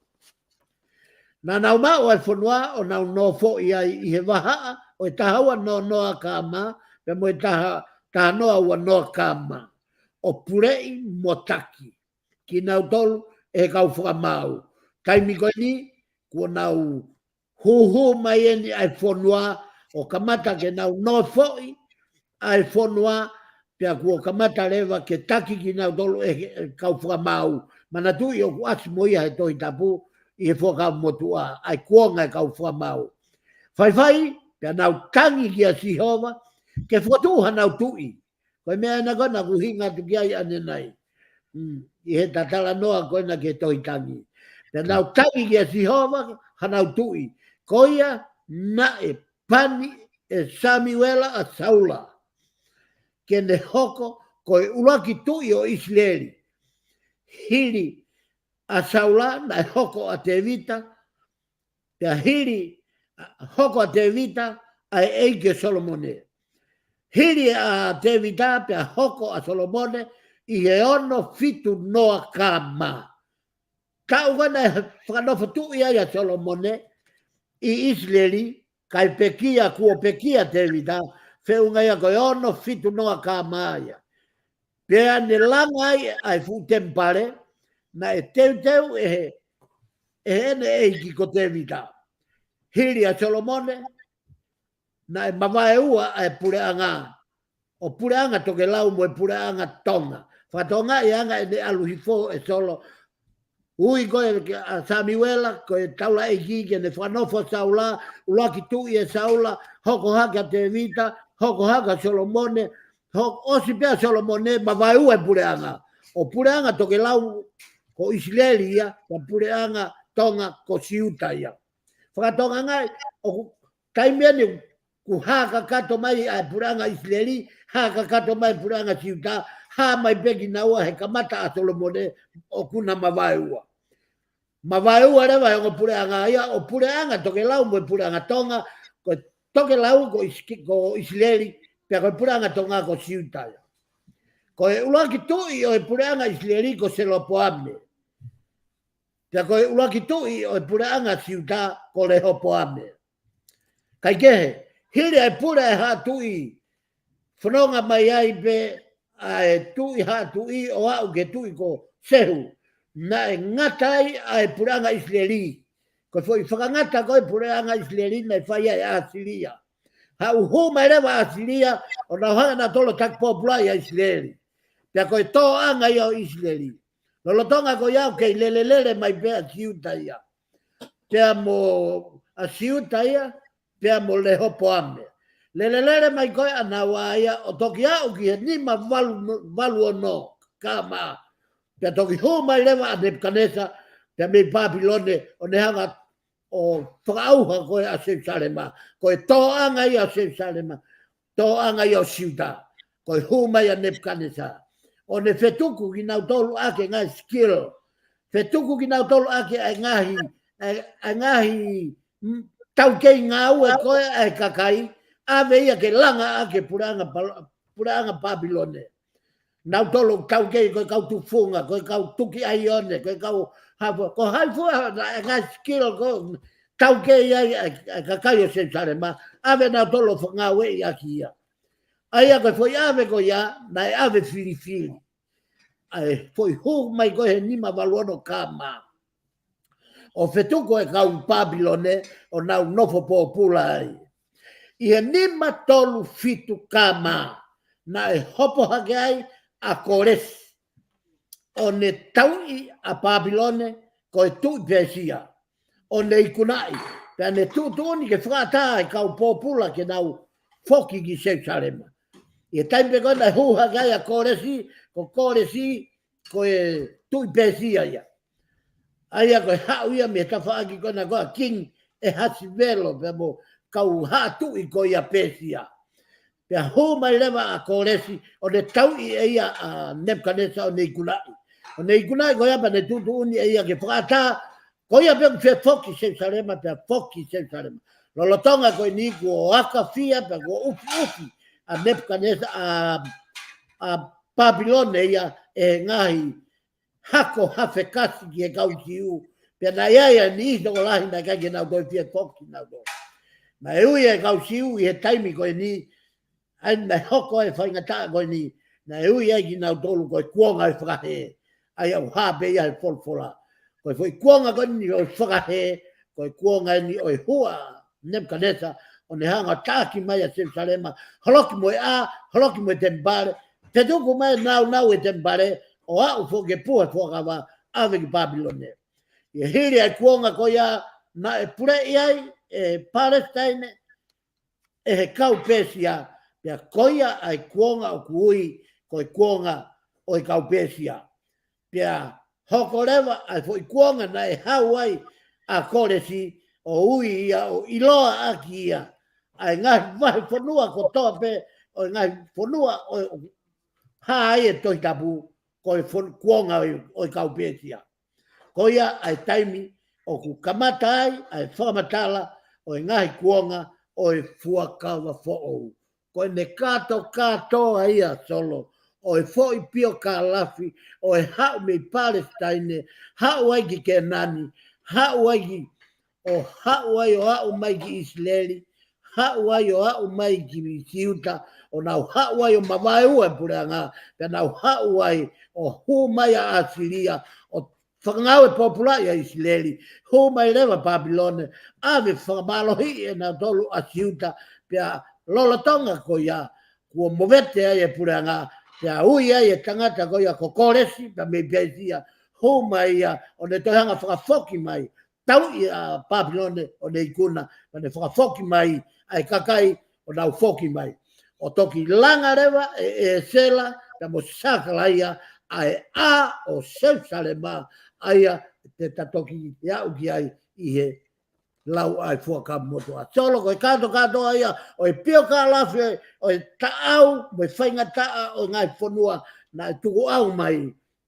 Naʻa nau maʻu ʻa e fonua ʻo nau nofoʻi ai ʻi he vahaʻa ʻo e taha ua noa noa K M, pea mo e taha, taha noa ua noa K M, ʻo puleʻi mo taki kinautolu ʻe he kau fakamaau. Taimi ko eni, kuo nau hūhū mai eni ʻa e fonua, ʻo kamata ke nau nofoʻi ʻa e fonua, pea kuo kamata leva ke taki kinautolu ʻe he kau fakamaau. Manatuʻi ʻoku ʻasi mo ia he Tohi Tapu ʻi he Fuakava Motuʻa, ʻa e kuonga ʻo e kau fakamaau. Faifai, pea nau tangi kia Sihova ke fokotuʻu hanau tuʻi. Ko e meʻa ena ko ena ʻoku ʻuhinga atu ki ai ʻanenai. Mm, ʻi he talanoa ko ena ki he tohi tangi. Pea nau tangi kia Sihova hanau tuʻi. Ko ia naʻe pani ʻe Samiuela ʻa Saula ke ne hoko ko e ʻuluaki tuʻi ʻo ʻIsileli. Hili ʻa Saula naʻe hoko ʻa Tēvita, pea hili, hoko ʻa Tēvita ʻa e ʻeiki ʻo Solomone. Hili ʻa Tēvita pea hoko ʻa Solomone ʻi he ono fitu noa K M. Taʻu ko ē naʻe fakanofo tuʻi ai ʻa Solomone ʻi ʻIsileli, kae pekia, kuo pekia ʻa Tēvita, feʻunga ia ko e ono fitu noa K M ia. Pea ne langa ai ʻa e fuʻu temipale, naʻe teuteu ʻe he ʻe heʻene ʻeiki ko Tēvita. Hili ʻa Solomone, naʻe mavaeua ʻa e puleʻanga, ʻo Puleʻanga Tokelau mo e Puleʻanga Tonga. Fakatokangaʻi e anga ʻene ʻalu hifo ʻe Solo. Ui ko ē ʻa Samiuela, ko e taulaʻeiki ke ne fakanofo ʻa Saula, ʻuluaki tuʻi ʻe Saula, hoko hake ʻa Tēvita, hoko hake ʻa Solomone, ho-, ʻosi pē ʻa Solomone, mavaeua e puleʻanga. ʻO Puleʻanga Tokelau ko ʻIsileli ia, ko Puleʻanga Tonga ko Siuta ia. Fakatokangaʻi, ʻoku taimi eni kuo hā kakato mai ʻa e puleʻanga ʻIsileli, hā kakato mai puleʻanga Siuta, hā mai pē kinaua he kamata ʻa Solomone ʻoku na mavaeua. Mavaeua leva e ongo puleʻanga ia, ʻo Puleʻanga Tokelau mo e Puleʻanga Tonga, ko Tokelau ko ʻIsi-, ko ʻIsileli, pea ko e Puleʻanga Tonga ko Siuta ia. Ko e ʻuluaki tuʻi ʻo e Puleʻanga ʻIsileli ko Selopoame. Pea ko e ʻuluaki tuʻi ʻo e Puleʻanga Siuta ko Lehopoame. Kaikehe, hili ʻa e pule ʻa e haʻa tuʻi, fononga mai ai pē ʻa e tuʻi haʻa tuʻi ʻo aʻu ki he tuʻi ko Sehu. Naʻe ngata ai ʻa e puleʻanga ʻIsileli. Ko e foʻi fakangata ko ē puleʻanga ʻIsileli naʻe fai ai ʻa ʻAsilia. Haʻu hū mai leva ʻa ʻAsilia, ʻo nau hanga nautolu ʻo taki pōpulaʻi ʻa ʻIsileli. Pea ko e tōʻanga ia ʻo ʻIsileli. Lolotonga ko ia ʻoku kei lelelele mai pē ʻa Siuta ia. Pea mo ʻa Siuta ia, pea mo Lehopoame. Lelelele mai ko ē ʻa naua ia ʻo toki aʻu ki he nima valu, valu ono K M. Pea toki hū mai leva ʻa Nepukanesa, pea mei Pāpilone, ʻo ne hanga ʻo fakaʻauha ko ē ʻa Selusalema. Ko e tōʻanga ia ʻo Selusalema, tōʻanga ia ʻo Siuta. Ko e hū mai ʻa Nepukanesa, ʻo ne fetuku kinautolu ʻaki e ngaahi skill. Fetuku kinautolu ʻaki ʻa e ngaahi, ʻa e, ʻa e ngaahi, mm, taukei ngāue ko ē ʻa e kakai, ʻave ia ke langa ʻaki e puleʻanga Pal-, puleʻanga Pāpilone. Nautolu taukei ko e kau tufunga, ko e kau tuki ʻaione, ko e kau hafo, ko hai fua ʻa e ngaahi skill ko ē taukei ai ʻa e, ʻa e kakai ʻo Selusalema, ʻave nautolu ʻo fakangāueʻi ʻaki ia. ʻA ia ko e foʻi ʻave ko ia, naʻe ʻave filifili. ʻA e foʻi hū mai ko ē he nima valu ono K M. ʻO fetuku e kau Pāpilone, ʻo nau nofo pōpula ai. ʻI he nima tolu fitu K M, naʻe hopo hake ai ʻa Kōlesi, ʻo ne tauʻi ʻa Pāpilone ko e tuʻi Pēsia, ʻo ne ikunaʻi, pea ne tuʻutuʻuni ke fakaʻatā e kau pōpula ke nau foki ki Selusalema. ʻI he taimi pē ko ē naʻe hū hake ai ʻa Kōlesi, ko Kōlesi, ko e tuʻi Pēsia ia. ʻA ia ko e haʻu ia mei he tafaʻaki ko ena ko ē ʻa King ʻEhasivelo pea mo e kau haʻa tuʻi ko ia Pēsia. Pea hū mai leva ʻa Kōlesi, ʻo ne tauʻi ʻe ia ʻa Nepukanesa ʻo ne ikunaʻi. ʻO ne ikunaʻi ko ia pea ne tuʻutuʻuni ʻe ia ke fakaʻatā, ko ia pē ʻoku fie foki Selusalema, pea foki Selusalema. Lolotonga ko eni kuo aka fia, pea kuo ʻufiʻufi ʻa Nepukanesa, ʻa, ʻa Pāpilone ia ʻe he ngaahi hako hafekasi ki he kau Siu. Pea naʻe ʻi ai ʻa e niʻihi tokolahi naʻe ʻikai ke nau toe fie foki nautolu. Naʻe ui e kau Siu ʻi he taimi ko eni, ʻa ia naʻe hoko e faingataʻa ko eni, naʻe ui ai kinautolu ko e kuonga ʻo e fakahē. ʻA ia ʻoku hā pē ia he folofola. Ko e foʻi kuonga ko eni ʻo e fakahē, ko e kuonga eni ʻo e hū ʻa Nepukanesa, ʻo ne hanga ʻo taʻaki mai ʻa Selusalema, holoki mo e ʻā, holoki mo e temipale, fetuku mai e nāunau e temipale, ʻo aʻu foki e puha fuakava, ʻave ki Pāpilone. ʻI he hili ʻa e kuonga ko ia naʻe puleʻi ai ʻe Palesitaine, ʻe he kau Pēsia, pea ko ia ʻa e kuonga ʻoku ui ko e kuonga ʻo e kau Pēsia. Pea hoko leva ʻa e foʻi kuonga naʻe hau ai ʻa Kōlesi, ʻo ui ia ʻo ʻiloa ʻaki ia ʻa e ngaahi vahefonua kotoa pē ʻo e ngaahi fonua ʻo, ʻo hā ai e Tohi Tapu, ko e fon-, kuonga ʻo e, ʻo e kau Pēsia. Ko ia ʻa e taimi ʻoku kamata ai ʻa e fakamatala ʻo e ngaahi kuonga ʻo e fuakava foʻou. Ko ʻene kātokātoa ia Solo, ʻo e foʻi piokalafi, ʻo e haʻu mei Palesitaine, haʻu ai ki Kēnani, haʻu ai ki, ʻo haʻu ai ʻo aʻu mai ki ʻIsileli, haʻu ai ʻo aʻu mai ki Siuta, ʻo nau haʻu ai ʻo mavaeua e puleʻanga, pea nau haʻu ai ʻo hū mai ʻa ʻAsilia, ʻo fakangāue pōpula ʻia ʻIsileli. Hū mai leva Papilone, ʻave fakamālohiʻi ʻe nautolu ʻa Siuta, pea lolotonga ko ia kuo movete ai e puleʻanga, pea ui ai e tangata ko ia ko Kolesi, pea mei Pēsia, hū mai ia, ʻo ne toe hanga fakafoki mai, tauʻi ʻa Papilone ʻo ne ikuna, pea ne fakafoki mai ʻa e kakai ʻo nau foki mai. ʻO toki langa leva ʻe, ʻe Sela, pea mo Sakalaia, ʻa e ʻā ʻo Selusalema, ʻa ia te ta toki aʻu ki ai ʻi he lau ʻa e Fuakava Motuʻa. Solo, ko e kātokātoa ia ʻo e piokālafi ʻo e taʻau mo e faingataʻa ʻo e ngaahi fonua naʻe tukuʻau mai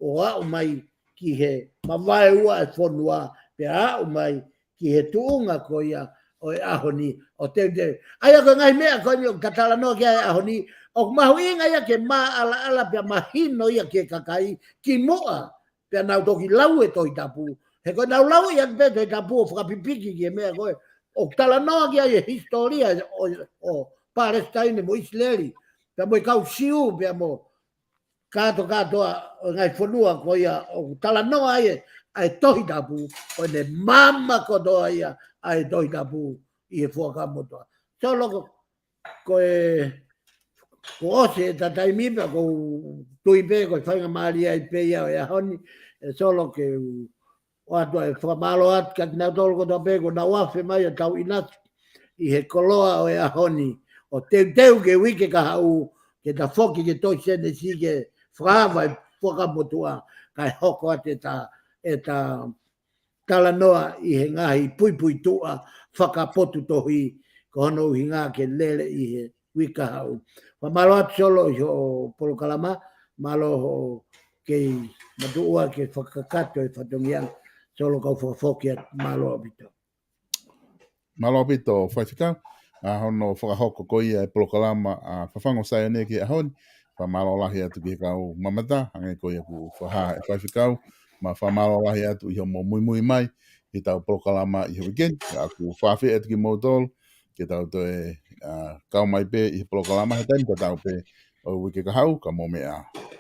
ʻo aʻu mai ki he mavaeua e fonua, pea aʻu mai ki he tuʻunga ko ia ʻo e ʻaho ni ʻo teuteu. ʻA ia ko e ngaahi meʻa ko eni ʻoku ta talanoa ki ai he ʻaho ni, ʻoku mahuʻinga ia ke maʻalaʻala pea mahino ia ki he kakai kimuʻa pea nau toki lau e Tohi Tapu. He ko ʻenau lau ia pē Tohi Tapu ʻo fakapipiki ki he meʻa ko ē ʻoku talanoa ki ai e hisitōlia ʻo, ʻo Palesitaine mo ʻIsileli, pea mo e kau Siu, pea mo kātokātoa ʻo e ngaahi fonua ko ia ʻoku talanoa ai e, ʻa e Tohi Tapu, ʻo ne maama kotoa ia ʻa e Tohi Tapu ʻi he Fuakava Motuʻa. Solo, ko, ko e, kuo ʻosi ʻeta taimi pea ʻoku ou tui pē ko e faingamālie ai pē ia ʻo e ʻaho ni, ʻe Solo, ke u ʻoatu ʻa e fakamālō atu kiate kinautolu kotoa pē kuo nau afe mai ʻo tau ʻinasi ʻi he koloa ʻo e ʻaho ni, ʻo teuteu ki he uike kahaʻu, ke ta foki ki he tohi Sēnesi ke fakaava e Fuakava Motuʻa, kae hoko atu ʻeta, ʻeta talanoa ʻi he ngaahi puipuituʻa fakapotutohi, ko hono ʻuhinga ke lele ʻi he uike kahaʻu. Fakamālō atu Solo ʻi hoʻo polokalama, mālō hoʻo kei matuʻuaki e fakakakato e fatongia, Solo, kau fakafoki atu, mālō ʻaupito. Mālō ʻaupito Faifekau, ʻa hono fakahoko ko ia e polokalama ʻa Fafangu ʻo Saione ki he ʻaho ni. Fakamālō lahi atu ki he kau mamata, hangē ko ia kuo fakahā ʻe Faifekau, mo fakamālō lahi atu ʻi hoʻomo muimui mai ʻi heʻetau polokalama ʻi he uike ni. ʻOku ou fakaafeʻi atu kimoutolu ke tau toe, ʻa, kau mai pē ʻi he polokalama he taimi tatau pē ʻo e uike kahaʻu, ka mou meʻa ā.